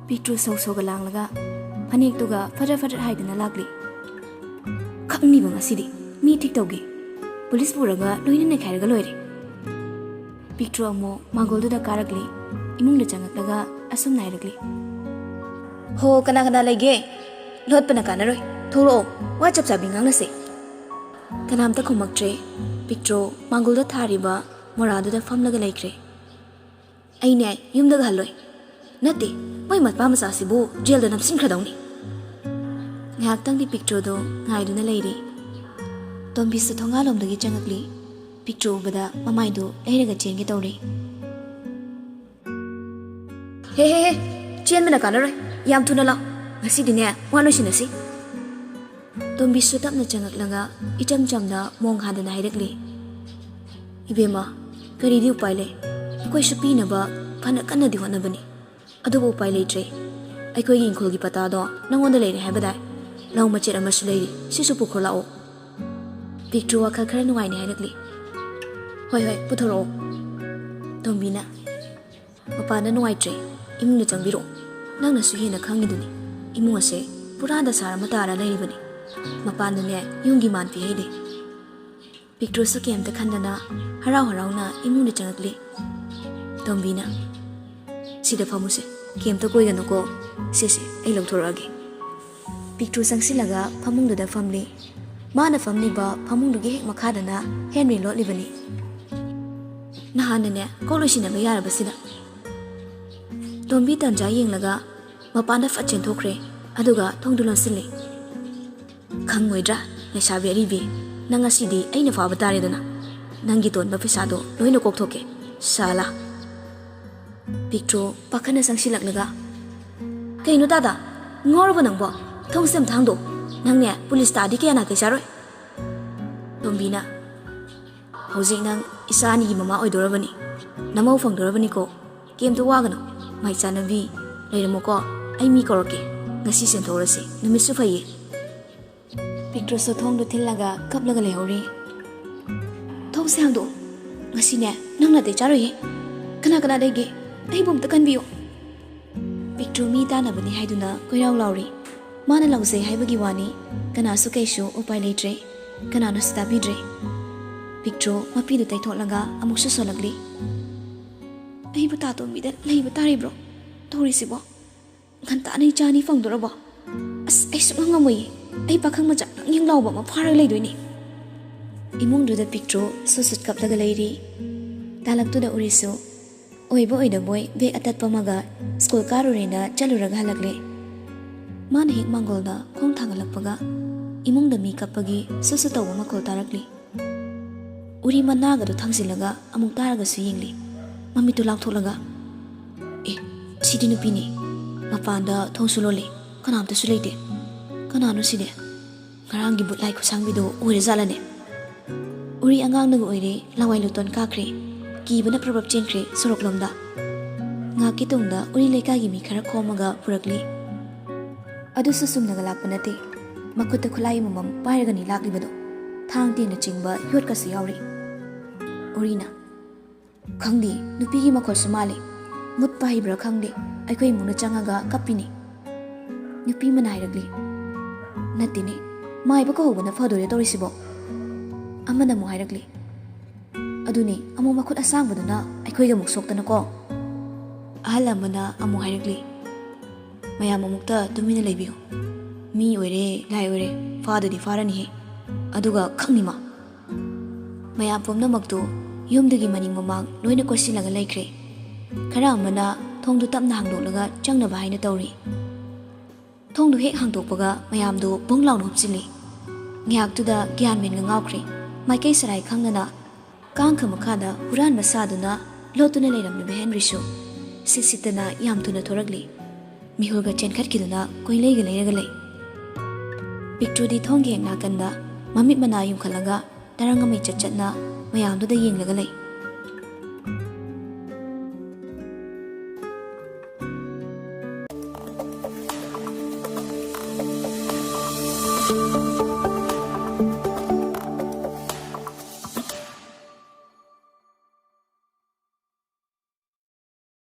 ꯄꯤꯛꯇ꯭ꯔꯨ ꯁꯧ ꯁꯧꯒ ꯂꯥꯡꯂꯒ ꯐꯅꯦꯛꯇꯨꯒ ꯐꯗ꯭ꯔꯠ ꯐꯗ꯭ꯔꯠ ꯍꯥꯏꯗꯨꯅ ꯂꯥꯛꯂꯤ꯫ "ꯈꯪꯅꯤꯕ ꯉꯁꯤꯗꯤ꯫ ꯃꯤ ꯊꯤꯛ ꯇꯧꯒꯦ꯫ ꯄꯨꯂꯤꯁ ꯄꯨꯔꯒ ꯂꯣꯏꯅ ꯅꯩꯈꯥꯏꯔꯒ ꯂꯣꯏꯔꯦ꯫" ꯄꯤꯛꯇ꯭ꯔꯨ ꯑꯃꯨꯛ ꯃꯥꯡꯒꯣꯜꯗꯨꯗ ꯀꯥꯔꯛꯂꯤ꯫ ꯏꯃꯨꯡꯗ ꯆꯪꯉꯛꯂꯒ ꯑꯁꯨꯝꯅ ꯍꯥꯏꯔꯛꯂꯤ꯫ "ꯍꯣ, ꯀꯅꯥ ꯀꯅꯥ ꯂꯩꯒꯦ? ꯂꯣꯠꯄꯅ ꯀꯥꯟꯅꯔꯣꯏ꯫ ꯊꯣꯛꯂꯛꯑꯣ, ꯋꯥ ꯆꯞ ꯆꯥꯕꯤ ꯉꯥꯡꯅꯁꯦ꯫" ꯀꯅꯥꯝꯇ ꯈꯨꯝꯃꯛꯇ꯭ꯔꯦ꯫ ꯄꯤꯛꯇ꯭ꯔꯨ ꯃꯥꯡꯒꯣꯜꯗ ꯊꯥꯔꯤꯕ ꯃꯣꯔꯥꯗꯨꯗ ꯐꯝꯂꯒ ꯂꯩꯈ꯭ꯔꯦ꯫ "ꯑꯩꯅꯦ ꯌꯨꯝꯗꯒ ꯍꯜꯂꯣꯏ꯫ ꯅꯠꯇꯦ, ꯃꯣꯏ ꯃꯄꯥ ꯃꯆꯥꯁꯤꯕꯨ ꯖꯦꯜꯗ ꯅꯝꯁꯤꯟꯈ꯭ꯔꯗꯧꯅꯤ꯫" ꯉꯥꯏꯍꯥꯛꯇꯪꯗꯤ ꯄꯤꯛꯇ꯭ꯔꯨꯗꯣ ꯉꯥꯏꯗꯨꯅ ꯂꯩꯔꯤ꯫ ꯇꯣꯝꯕꯤꯁꯨ ꯊꯣꯡꯒꯥꯜꯂꯣꯝꯗꯒꯤ ꯆꯪꯉꯛꯂꯤ꯫ ꯄꯤꯛꯇ꯭ꯔꯨ ꯎꯕꯗ ꯃꯃꯥꯏꯗꯨ ꯂꯩꯔꯒ ꯆꯦꯟꯒꯦ ꯇꯧꯔꯤ꯫ "ꯍꯦ, ꯍꯦ, ꯍꯦ, ꯆꯦꯟꯕꯅ ꯀꯥꯟꯅꯔꯣꯏ꯫ ꯌꯥꯝ ꯊꯨꯅ ꯂꯥꯛ꯫ ꯉꯁꯤꯗꯤꯅꯦ, ꯋꯥ ꯂꯣꯏꯁꯤꯟꯅꯁꯤ꯫" ꯇꯣꯝꯕꯤꯁꯨ ꯇꯞꯅ ꯆꯪꯉꯛꯂꯒ ꯏꯆꯝ ꯆꯝꯅ ꯃꯣꯡ ꯍꯥꯗꯅ ꯍꯥꯏꯔꯛꯂꯤ꯫ "ꯏꯕꯦꯝꯃ, ꯀꯔꯤꯗꯤ ꯎꯄꯥꯏ ꯂꯩ? ꯑꯩꯈꯣꯏꯁꯨ ꯄꯤꯅꯕ ꯐꯅ ꯀꯟꯅꯗꯤ ꯍꯣꯠꯅꯕꯅꯤ꯫ ꯑꯗꯨꯕꯨ ꯎꯄꯥꯏ ꯂꯩꯇ꯭ꯔꯦ꯫ ꯑꯩꯈꯣꯏꯒꯤ ꯏꯪꯈꯣꯜꯒꯤ ꯄꯇꯥꯗꯣ ꯅꯪꯉꯣꯟꯗ ꯂꯩꯔꯦ ꯍꯥꯏꯕꯗꯥꯏ? ꯂꯧ ꯃꯆꯦꯠ ꯑꯃꯁꯨ ꯂꯩꯔꯤ, ꯁꯤꯁꯨ ꯄꯨꯈ꯭ꯔꯣ ꯂꯥꯛꯑꯣ꯫" ꯄꯤꯛꯇ꯭ꯔꯨ ꯋꯥꯈꯜ ꯈꯔ ꯅꯨꯡꯉꯥꯏꯅ ꯍꯥꯏꯔꯛꯂꯤ꯫ "ꯍꯣꯏ, ꯍꯣꯏ, ꯄꯨꯊꯣꯔꯛꯑꯣ꯫" ꯇꯣꯝꯕꯤꯅ, "ꯃꯄꯥꯟꯗ ꯅꯨꯡꯉꯥꯏꯇ꯭ꯔꯦ, ꯏꯃꯨꯡꯗ ꯆꯪꯕꯤꯔꯛꯑꯣ꯫ ꯅꯪꯅꯁꯨ ꯍꯦꯟꯅ ꯈꯪꯉꯤꯗꯨꯅꯤ, ꯏꯃꯨꯡ ꯑꯁꯦ ꯄꯨꯔꯥ ꯗꯁꯥ ꯑꯃ ꯇꯥꯔ ꯂꯩꯔꯤꯕꯅꯤ꯫ ꯃꯄꯥꯟꯗꯅꯦ ꯌꯨꯝꯒꯤ ꯃꯥꯟ ꯄꯤꯍꯩꯗꯦ꯫" ꯄꯤꯛꯇ꯭ꯔꯨꯁꯨ ꯀꯩꯝꯇ ꯈꯟꯗꯅ ꯍꯔꯥꯎ ꯍꯔꯥꯎꯅ ꯏꯃꯨꯡꯗ ꯆꯪꯉꯛꯂꯤ꯫ ꯇꯣꯝꯕꯤꯅ, "ꯁꯤꯗ ꯐꯝꯃꯨꯁꯦ, ꯀꯩꯝꯇ ꯀꯣꯏꯒꯅꯨꯀꯣ꯫ ꯁꯦ, ꯁꯦ, ꯑꯩ ꯂꯧꯊꯣꯔꯛꯑꯒꯦ꯫" ꯄꯤꯛꯇ꯭ꯔꯨ ꯆꯪꯁꯤꯜꯂꯒ ꯐꯃꯨꯡꯗꯨꯗ ꯐꯝꯂꯤ꯫ ꯃꯥꯅ ꯐꯝꯂꯤꯕ ꯐꯃꯨꯡꯗꯨꯒꯤ ꯍꯦꯛ ꯃꯈꯥꯗꯅ ꯍꯦꯟꯔꯤ ꯂꯣꯠꯂꯤꯕꯅꯤ꯫ ꯅꯍꯥꯟꯅꯅꯦ ꯀꯣꯛ ꯂꯣꯏꯁꯤꯟꯅꯕ ꯌꯥꯔꯕꯁꯤꯗ꯫ ꯇꯣꯝꯕꯤ ꯇꯟꯖꯥ ꯌꯦꯡꯂꯒ ꯃꯄꯥꯟꯗ ꯐꯠ ꯆꯦꯟꯊꯣꯛꯈ꯭ꯔꯦ, ꯑꯗꯨꯒ ꯊꯣꯡꯗꯨ ꯂꯣꯟꯁꯤꯜꯂꯤ꯫ "ꯈꯪꯉꯣꯏꯗ꯭ꯔꯥ, ꯂꯩꯁꯥꯕꯤ ꯑꯔꯤꯕꯤ? ꯅꯪ ꯉꯁꯤꯗꯤ ꯑꯩꯅ ꯐꯥꯕ ꯇꯥꯔꯦꯗꯅ꯫ ꯅꯪꯒꯤ ꯇꯣꯟꯕ ꯄꯩꯁꯥꯗꯣ ꯂꯣꯏꯅ ꯀꯣꯛꯊꯣꯛꯀꯦ, ꯁꯥꯂꯥ꯫" ꯄꯤꯛꯇ꯭ꯔꯨ ꯄꯥꯈꯠꯅ ꯆꯪꯁꯤꯜꯂꯛꯂꯒ, "ꯀꯩꯅꯣ ꯇꯥꯗ, ꯉꯥꯎꯔꯕꯣ ꯅꯪꯕꯣ? ꯊꯣꯡꯁꯦ ꯑꯝꯇ ꯍꯥꯡꯗꯣꯛꯑꯣ꯫ ꯅꯪꯅꯦ ꯄꯨꯂꯤꯁ ꯇꯥꯗꯤ ꯀꯌꯥ ꯅꯥꯇꯩ ꯆꯥꯔꯣꯏ꯫" ꯇꯣꯝꯕꯤꯅ, "ꯍꯧꯖꯤꯛ ꯅꯪ ꯏꯆꯥ ꯑꯅꯤꯒꯤ ꯃꯃꯥ ꯑꯣꯏꯗꯣꯔꯕꯅꯤ꯫ ꯅꯃꯧ ꯐꯪꯗꯣꯔꯕꯅꯤꯀꯣ꯫ ꯀꯩꯝꯇ ꯋꯥꯒꯅꯨ꯫ "ꯃꯥꯏ ꯆꯥꯟꯅꯕꯤ, ꯂꯩꯔꯝꯃꯣꯀꯣ, ꯑꯩ ꯃꯤ ꯀꯧꯔꯛꯀꯦ꯫ ꯉꯁꯤ ꯆꯦꯟꯊꯣꯛꯎꯔꯁꯤ, ꯅꯨꯃꯤꯠꯁꯨ ꯐꯩꯌꯦ꯫" ꯄꯤꯛꯇ꯭ꯔꯨꯁꯨ ꯊꯣꯡꯗꯨ ꯊꯤꯜꯂꯒ ꯀꯞꯂꯒ ꯂꯩꯍꯧꯔꯤ꯫ "ꯊꯣꯡꯁꯦ ꯍꯥꯡꯗꯣꯛꯑꯣ꯫ ꯉꯁꯤꯅꯦ, ꯅꯪ ꯅꯥꯇꯩ ꯆꯥꯔꯣꯏꯍꯦ꯫ ꯀꯅꯥ ꯀꯅꯥ ꯂꯩꯒꯦ? ꯑꯩꯕꯨ ꯑꯝꯇ ꯀꯟꯕꯤꯌꯨ꯫" ꯄꯤꯛꯇ꯭ꯔꯨ ꯃꯤ ꯇꯥꯟꯅꯕꯅꯤ ꯍꯥꯏꯗꯨꯅ ꯀꯣꯏꯔꯥꯎ ꯂꯥꯎꯔꯤ꯫ ꯃꯥꯅ ꯂꯥꯎꯖꯩ ꯍꯥꯏꯕꯒꯤ ꯋꯥꯅꯤ, ꯀꯅꯥꯁꯨ ꯀꯩꯁꯨ ꯎꯄꯥꯏ ꯂꯩꯇ꯭ꯔꯦ, ꯀꯅꯥꯅꯁꯨ ꯇꯥꯕꯤꯗ꯭ꯔꯦ꯫ ꯄꯤꯛꯇ꯭ꯔꯨ ꯃꯄꯤꯗꯨ ꯇꯩꯊꯣꯛꯂꯒ ꯑꯃꯨꯛꯁꯨ ꯁꯣꯜꯂꯛꯂꯤ꯫ "ꯑꯩꯕꯨ ꯇꯥꯇꯣꯝꯕꯤꯗ ꯂꯩꯕ ꯇꯥꯔꯤꯕ꯭ꯔꯣ? ꯇꯧꯔꯤꯁꯤꯕꯣ? ꯉꯟꯇꯥꯅ ꯏꯆꯥ ꯑꯅꯤ ꯐꯪꯗꯣꯔꯕꯣ? ꯑꯁ, ꯑꯩ ꯁꯨꯛꯉꯝ ꯉꯝꯃꯣꯏꯌꯦ꯫ ꯑꯩ ꯄꯥꯈꯪ ꯃꯆꯥ ꯉꯪ ꯉꯪ ꯂꯥꯎꯕ ꯑꯃ ꯐꯥꯔꯒ ꯂꯩꯗꯣꯏꯅꯦ꯫" ꯏꯃꯨꯡꯗꯨꯗ ꯄꯤꯛꯇ꯭ꯔꯨ ꯁꯨꯠ ꯁꯨꯠ ꯀꯞꯂꯒ ꯂꯩꯔꯤ꯫ ꯇꯥꯂꯛꯇꯨꯗ ꯎꯔꯤꯁꯨ ꯑꯣꯏꯕ ꯑꯣꯏꯗꯕꯣꯏ ꯕꯦꯒ ꯑꯇꯠꯄ ꯑꯃꯒ ꯁ꯭ꯀꯨꯜ ꯀꯥꯔꯨꯔꯦꯅ ꯆꯠꯂꯨꯔꯒ ꯍꯜꯂꯛꯂꯦ꯫ ꯃꯥꯅ ꯍꯦꯛ ꯃꯥꯡꯒꯣꯜꯗ ꯈꯣꯡ ꯊꯥꯡꯒꯠꯂꯛꯄꯒ ꯏꯃꯨꯡꯗ ꯃꯤ ꯀꯞꯄꯒꯤ ꯁꯨꯠ ꯁꯨꯠ ꯇꯧꯕ ꯃꯈꯣꯜ ꯇꯥꯔꯛꯂꯤ꯫ ꯎꯔꯤ ꯃꯅꯥꯒꯗꯣ ꯊꯥꯡꯖꯤꯜꯂꯒ ꯑꯃꯨꯛ ꯇꯥꯔꯒꯁꯨ ꯌꯦꯡꯂꯤ꯫ ꯃꯃꯤꯠꯇꯨ ꯂꯥꯎꯊꯣꯛꯂꯒ, "ꯑꯦ, ꯁꯤꯗꯤ ꯅꯨꯄꯤꯅꯤ꯫ ꯃꯄꯥꯟꯗ ꯊꯣꯡꯁꯨ ꯂꯣꯜꯂꯤ, ꯀꯅꯥꯝꯇꯁꯨ ꯂꯩꯇꯦ꯫ ꯀꯅꯥꯅꯣ ꯁꯤꯗꯤ? ꯉꯔꯥꯡꯒꯤ ꯕꯨꯠ ꯂꯥꯏ ꯈꯨꯠꯁꯥꯡꯕꯤꯗꯣ ꯑꯣꯏꯔꯖꯥꯠꯂꯅꯦ?" ꯎꯔꯤ ꯑꯉꯥꯡꯅꯒ ꯑꯣꯏꯔꯦ, ꯂꯋꯥꯏ ꯂꯨꯇꯣꯟ ꯀꯥꯈ꯭ꯔꯦ꯫ ꯀꯤꯕꯅ ꯄ꯭ꯔꯕꯞ ꯆꯦꯟꯈ꯭ꯔꯦ ꯁꯣꯔꯣꯛꯂꯣꯝꯗ꯫ ꯉꯥꯏꯍꯥꯛꯀꯤ ꯇꯨꯡꯗ ꯎꯔꯤ ꯂꯩꯀꯥꯏꯒꯤ ꯃꯤ ꯈꯔ ꯈꯣꯝꯃꯒ ꯄꯨꯔꯛꯂꯤ꯫ ꯑꯗꯨꯁꯨ ꯆꯨꯝꯅꯒ ꯂꯥꯛꯄ ꯅꯠꯇꯦ꯫ ꯃꯈꯨꯠꯇ ꯈꯨꯠꯂꯥꯏ ꯑꯃꯃꯝ ꯄꯥꯏꯔꯒꯅꯤ ꯂꯥꯛꯂꯤꯕꯗꯣ꯫ ꯊꯥꯡ ꯇꯦꯟꯅꯆꯤꯡꯕ ꯌꯣꯠꯀꯁꯨ ꯌꯥꯎꯔꯤ꯫ ꯎꯔꯤꯅ, "ꯈꯪꯗꯦ, ꯅꯨꯄꯤꯒꯤ ꯃꯈꯣꯜꯁꯨ ꯃꯥꯜꯂꯤ꯫ ꯃꯨꯠꯄ ꯍꯩꯕ꯭ꯔꯥ ꯈꯪꯗꯦ, ꯑꯩꯈꯣꯏ ꯏꯃꯨꯡꯅ ꯆꯪꯉꯒ ꯀꯞꯄꯤꯅꯤ꯫" ꯅꯨꯄꯤ ꯑꯃꯅ ꯍꯥꯏꯔꯛꯂꯤ꯫ "ꯅꯠꯇꯦꯅꯦ, ꯃꯥꯏꯕ ꯀꯧꯍꯧꯕꯅ ꯐꯗꯣꯏꯔꯦ ꯇꯧꯔꯤꯁꯤꯕꯣ?" ꯑꯃꯅ ꯑꯃꯨꯛ ꯍꯥꯏꯔꯛꯂꯤ꯫ "ꯑꯗꯨꯅꯤ, ꯑꯃꯨꯛ ꯃꯈꯨꯠ ꯑꯁꯥꯡꯕꯗꯨꯅ ꯑꯩꯈꯣꯏꯒ ꯑꯃꯨꯛ ꯁꯣꯛꯇꯅꯀꯣ꯫" ꯑꯍꯜ ꯑꯃꯅ ꯑꯃꯨꯛ ꯍꯥꯏꯔꯛꯂꯤ꯫ "ꯃꯌꯥꯝ ꯑꯃꯨꯛꯇ ꯇꯨꯃꯤꯟꯅ ꯂꯩꯕꯤꯌꯨ꯫ ꯃꯤ ꯑꯣꯏꯔꯦ, ꯂꯥꯏ ꯑꯣꯏꯔꯦ, ꯐꯥꯗꯨꯗꯤ ꯐꯥꯔꯅꯤꯍꯦ꯫ ꯑꯗꯨꯒ ꯈꯪꯅꯤ ꯃꯥ꯫" ꯃꯌꯥꯝ ꯄꯨꯝꯅꯃꯛꯇꯨ ꯌꯨꯝꯗꯨꯒꯤ ꯃꯅꯤꯡ ꯃꯃꯥꯡ ꯂꯣꯏꯅ ꯀꯣꯏꯁꯤꯜꯂꯒ ꯂꯩꯈ꯭ꯔꯦ꯫ ꯈꯔ ꯑꯃꯅ ꯊꯣꯡꯗꯨ ꯇꯞꯅ ꯍꯥꯡꯗꯣꯛꯂꯒ ꯆꯪꯅꯕ ꯍꯥꯏꯅ ꯇꯧꯔꯤ꯫ ꯊꯣꯡꯗꯨ ꯍꯦꯛ ꯍꯥꯡꯗꯣꯛꯄꯒ ꯃꯌꯥꯝꯗꯨ ꯕꯨꯡ ꯂꯥꯎꯅ ꯍꯨꯞꯆꯤꯜꯂꯤ꯫ ꯉꯥꯏꯍꯥꯛꯇꯨꯗ ꯒ꯭ꯌꯥꯟ ꯃꯦꯟꯒ ꯉꯥꯎꯈ꯭ꯔꯦ꯫ ꯃꯥꯏꯀꯩ ꯁꯔꯥꯏ ꯈꯪꯗꯅ ꯀꯥꯡꯈ ꯃꯈꯥꯗ ꯍꯨꯔꯥꯟꯕ ꯁꯥꯗꯨꯅ ꯂꯣꯠꯇꯨꯅ ꯂꯩꯔꯝꯂꯤꯕ ꯍꯦꯟꯔꯤꯁꯨ ꯁꯤꯠ ꯁꯤꯠꯇꯅ ꯌꯥꯝ ꯊꯨꯅ ꯊꯣꯔꯛꯂꯤ꯫ ꯃꯤꯍꯨꯜꯒ ꯆꯦꯟꯈꯠꯈꯤꯗꯨꯅ ꯀꯣꯏꯂꯩꯒ ꯂꯩꯔꯒ ꯂꯩ꯫ ꯄꯤꯛꯇ꯭ꯔꯨꯗꯤ ꯊꯣꯡꯒꯤ ꯍꯦꯛ ꯅꯥꯀꯟꯗ ꯃꯃꯤꯠ ꯃꯅꯥ ꯌꯨꯡꯈꯠꯂꯒ ꯇꯔꯪ ꯑꯃ ꯏꯆꯠ ꯆꯠꯅ ꯃꯌꯥꯝꯗꯨꯗ ꯌꯦꯡꯂꯒ ꯂꯩ꯫